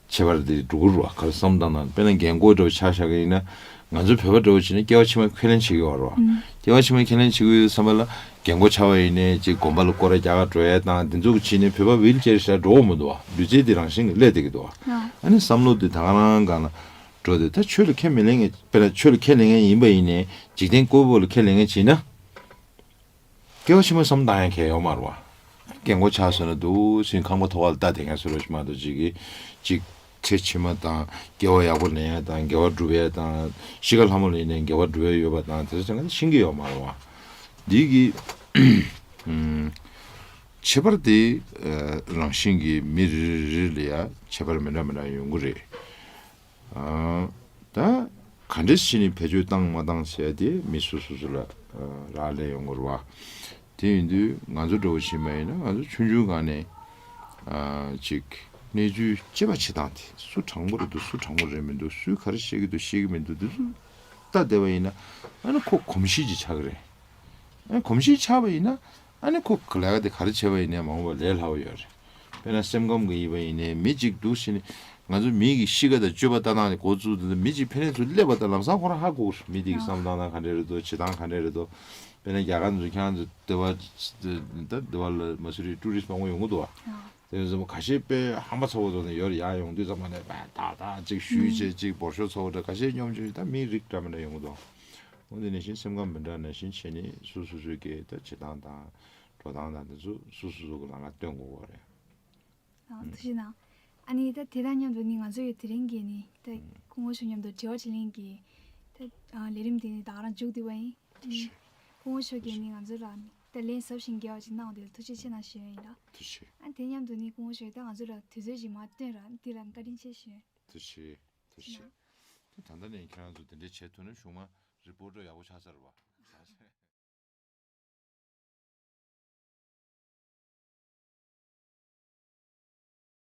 ཁྱད་པར་དེ་འགྲོ་གི་རེད་བ། ག་རེ་བསམ་བཏང་ན་དཔེར་ན་རྒན་གོག་འདྲ་བོ་ཆ་བཞག་གི་ཡིན་ན། ང་ཚོ་བོད་པ་འདྲ་བོ་བྱས་ན་སྐྱེ་བ་ཕྱི་མ་ཁས་ལེན་བྱེད་ཀྱི་ཡོད་རེད་བ། ཨུམ། སྐྱེ་བ་ཕྱི་མ་ཁས་ལེན་བྱེད་ཀྱི་ཡོད་བསམ་པ་ལ་རྒན་གོག་ཆགས་པ་ཡིན་ནའི་ཅིག་དགོན་པ་ལ་སྐོར་ར་རྒྱག་ག་འགྲོ་ཡ་དང་དེ་ཚོ་གི་བྱས་ནས་བོད་པ་ཝིལ་ཅེར་ཞིག་འགྲོ་འོང་མི་འདུག་བ། ལུས་རྩལ་དེ་རང་བཞིན་གྱིས་སླེབས་བསྡད་ཀྱི་འདུག་བ། ཨ་ནི་བསམ་བློ་དེ་ད་ག་རང་སྒང་ལ་འགྲོ་དེ། ད་ཆོས་ལ་ཁས་མི་ལེན་མཁན། དཔེར་ན་ཆོས་ལ་ཁས་ལེན་མཁན་ཡིན་པ་ཡིན་ནའི་འཇིག་རྟེན་བཀོད་པ་པོ་ལ་ཁས་ལེན་མཁན་བྱས་ན། སྐྱེ་བ་ཕྱི་མ་བསམ་བཏང་ཡང་གལ་ཡོད་མ་རེད་བ། རྒན་གོག་ཆགས་སོང་ན་འདུག་སེ་ཁང་པ་ཐོག་ཁ་ལ་ལྟ་བསྡད་མཁན་བཟོ་འདྲ་ཞིག་མ་གཏོགས་ཅིག་གིས་ཅིག་ཚེ་ཕྱི་མ་དང་སྐྱེ་བ་ཡག་པོ་ལེན་ཡ་དང་དགེ་བ་སྒྲུབ་ཡ་དང་། ཤི་ཁ་ལྷ་མོ་ལ་ཡིན་ནའི་དགེ་བ་སྒྲུབ་ཡ་ཡོད་པ་དང་དེ་ཚོ་ཅང་ག་ཤེས་ཀྱི་ཡོད་མ་རེད་བ། འདི་གི་ཨུམ། ཁྱད་པར་དེ་ཨ་རང་བཞིན་གྱིས་མི་རེ་རེ་རེ་ལ་ཡ་ཁྱད་པར་མི་འདྲ་མི་འདྲ་ཡོང་གི་རེད། ཨ། ད་ག་འདྲས་བྱས་ནས་བེད་སྤྱོད་བཏང་མ་བཏང་ཟེར་ཡ་དེ་མི་སོ་སོ་སོ་ལ་ཨ་རག་ལས་ཡོང་གི་རེད་བ། དེ་ཡིན་དུས་ང་ཚོ་འདྲ་བོ་བྱས་པ་ཡིན་ན་ང་ཚོ་ཆུང་ཆུང་སྒང་ནས་ཨ་ཅིག་གནས་ཚུལ་དཔྱད་པ་བྱེད་སྟངས་དེ་སུ་དྲང་པོ་རེད་འདུག་སུ་དྲང་པོ་རེད་མི་འདུག་སུས་ག་རེ་བཤད་ཀྱི་འདུག་བཤད་ཀྱི་མི་འདུག་འདི་ཚོ་ལྟ་བསྡད་པ་ཡིན་ན་ཨ་ནི་ཁོ་གོམས་གཤིས་ཅིག་ཆགས་ཀྱི་རེད། ཨ་གོམས་གཤིས་ཆགས་པ་ཡིན་ན་ཨ་ནི་ཁོ་གི་ལས་ཀ་དེ་ག་རེ་བྱས་པ་ཡིན་ནའི་མ་འོངས་པར་ལས་སླ་པོ་ཡོད་རེད། དཔེར་ན་སེམས་ཁམས་ཀྱི་ཡིན་པ་ཡིན་ནའི་མི་གཅིག་འདུག་ཟེར་ནས་ང་ཚོ་མི་གི་གཤིས་ཀ་དང་སྤྱོད་པ་ལྟ་སྟངས་དེ་འགོ་བཙུགས་དུས་མི་གཅིག་ཕན་ཚུན་སླེབས་པ་དང་ལམ་སང་ཁོ་རང་ཧ་གོ་གི་རེད། མི་དེ་གི་བསམ་སྟངས་ན་ག་འདྲས་རེད་འདུག་བྱེད་སྟངས་ག་འདྲས་རེད་འདུག་དཔེར་ན་རྒྱ་གར་འདི་ཚོ་ཁྱེད་རང་ཚོ་འདི་པ་འདི་པ་ལ་མ་སུ་རི་ཊུ་རི་སི་མང་པོ་ཡོང་གི་འདུག་བ། དེ་ཚོ་ཁ་ཤས་དཔེ་ཧམ་པ་ཚ་པོ་ཚོ་ནས་ཡོད་རེད། ཡར་ཡོང་དུས་ཙམ་པ་ནས་དཔེ་ཏག་ཏག་ཅིག་ཞུས་བྱས་ཅིག་འབོར་ཤོག་ཚ་པོ་འདྲ་ཁ་ཤས་སྙོམ་བྱུང་ད་མི་རིགས་འདྲ་མི་འདྲ་ཡོང་གི་འདུག་འོ་དེ་ནང་བཞིན་སེམས་ཁམས་མི་འདྲ་ནང་བཞིན་བྱས་ནས་སོ་སོ་སོའི་གི་ད་བྱེད་སྟངས་དང་འགྲོ་སྟངས་དང་དེ་ཚོ་སོ་སོ་སོ་གི་ལམ་ཁ་སྟོན་དགོས་པ་རེད། ཨ། ཐུགས་རྗེ་གནང་། ཨ་ནི་ད་དེ་དང་མཉམ་དུ་ནི་ང་ཚོ་ཡི་དེ་རིང་གི་ནི་ད་སྐུ་ངོ་མཆོག་མཉམ་དུ་དྲི་བ་དྲིས་ལན་གྱི་ད་ལས་རིམ་དེ་ནི་ད་ག་རང་མཇུག་བསྡུས་པ་ཡིན། ཨ་ནི་སྐུ་ངོ་མཆོག་གིས་ནི་ང་ཚོ་ལ་ནི་ད་ལན་ཟབ་ཞིང་རྒྱས་པ་ཅིག་གནང་བ་དེ་ལ་ཐུགས་རྗེ་ཆེ་གནང་ཞུ་ཡ་ཡིན་ལ། ཐུགས་རྗེ་ཆེ། ཨ་ནི་དེ་མཉམ་དུ་ནི་སྐུ་ངོ་མཆོག་གིས་ད་ང་ཚོ་ལ་དུས་ཚོད་ཅིག་མར་བཏོན་ར། ཨ་ནི་དེ་ལ་བཀའ་དྲིན་ཆེ་ཞུ། ཐུགས་རྗེ་ཆེ། ཐུགས་རྗེ་ཆེ་གནང་། ད་ད་ལྟ་ནས་ཁྱེད་རང་ཚོ་དེ་འདྲས་བྱེད་ཐུབ་ན་གཞུག་མ་རི་པོར་ཊར་ཡག་པོ་ཆགས་ཚར་བ།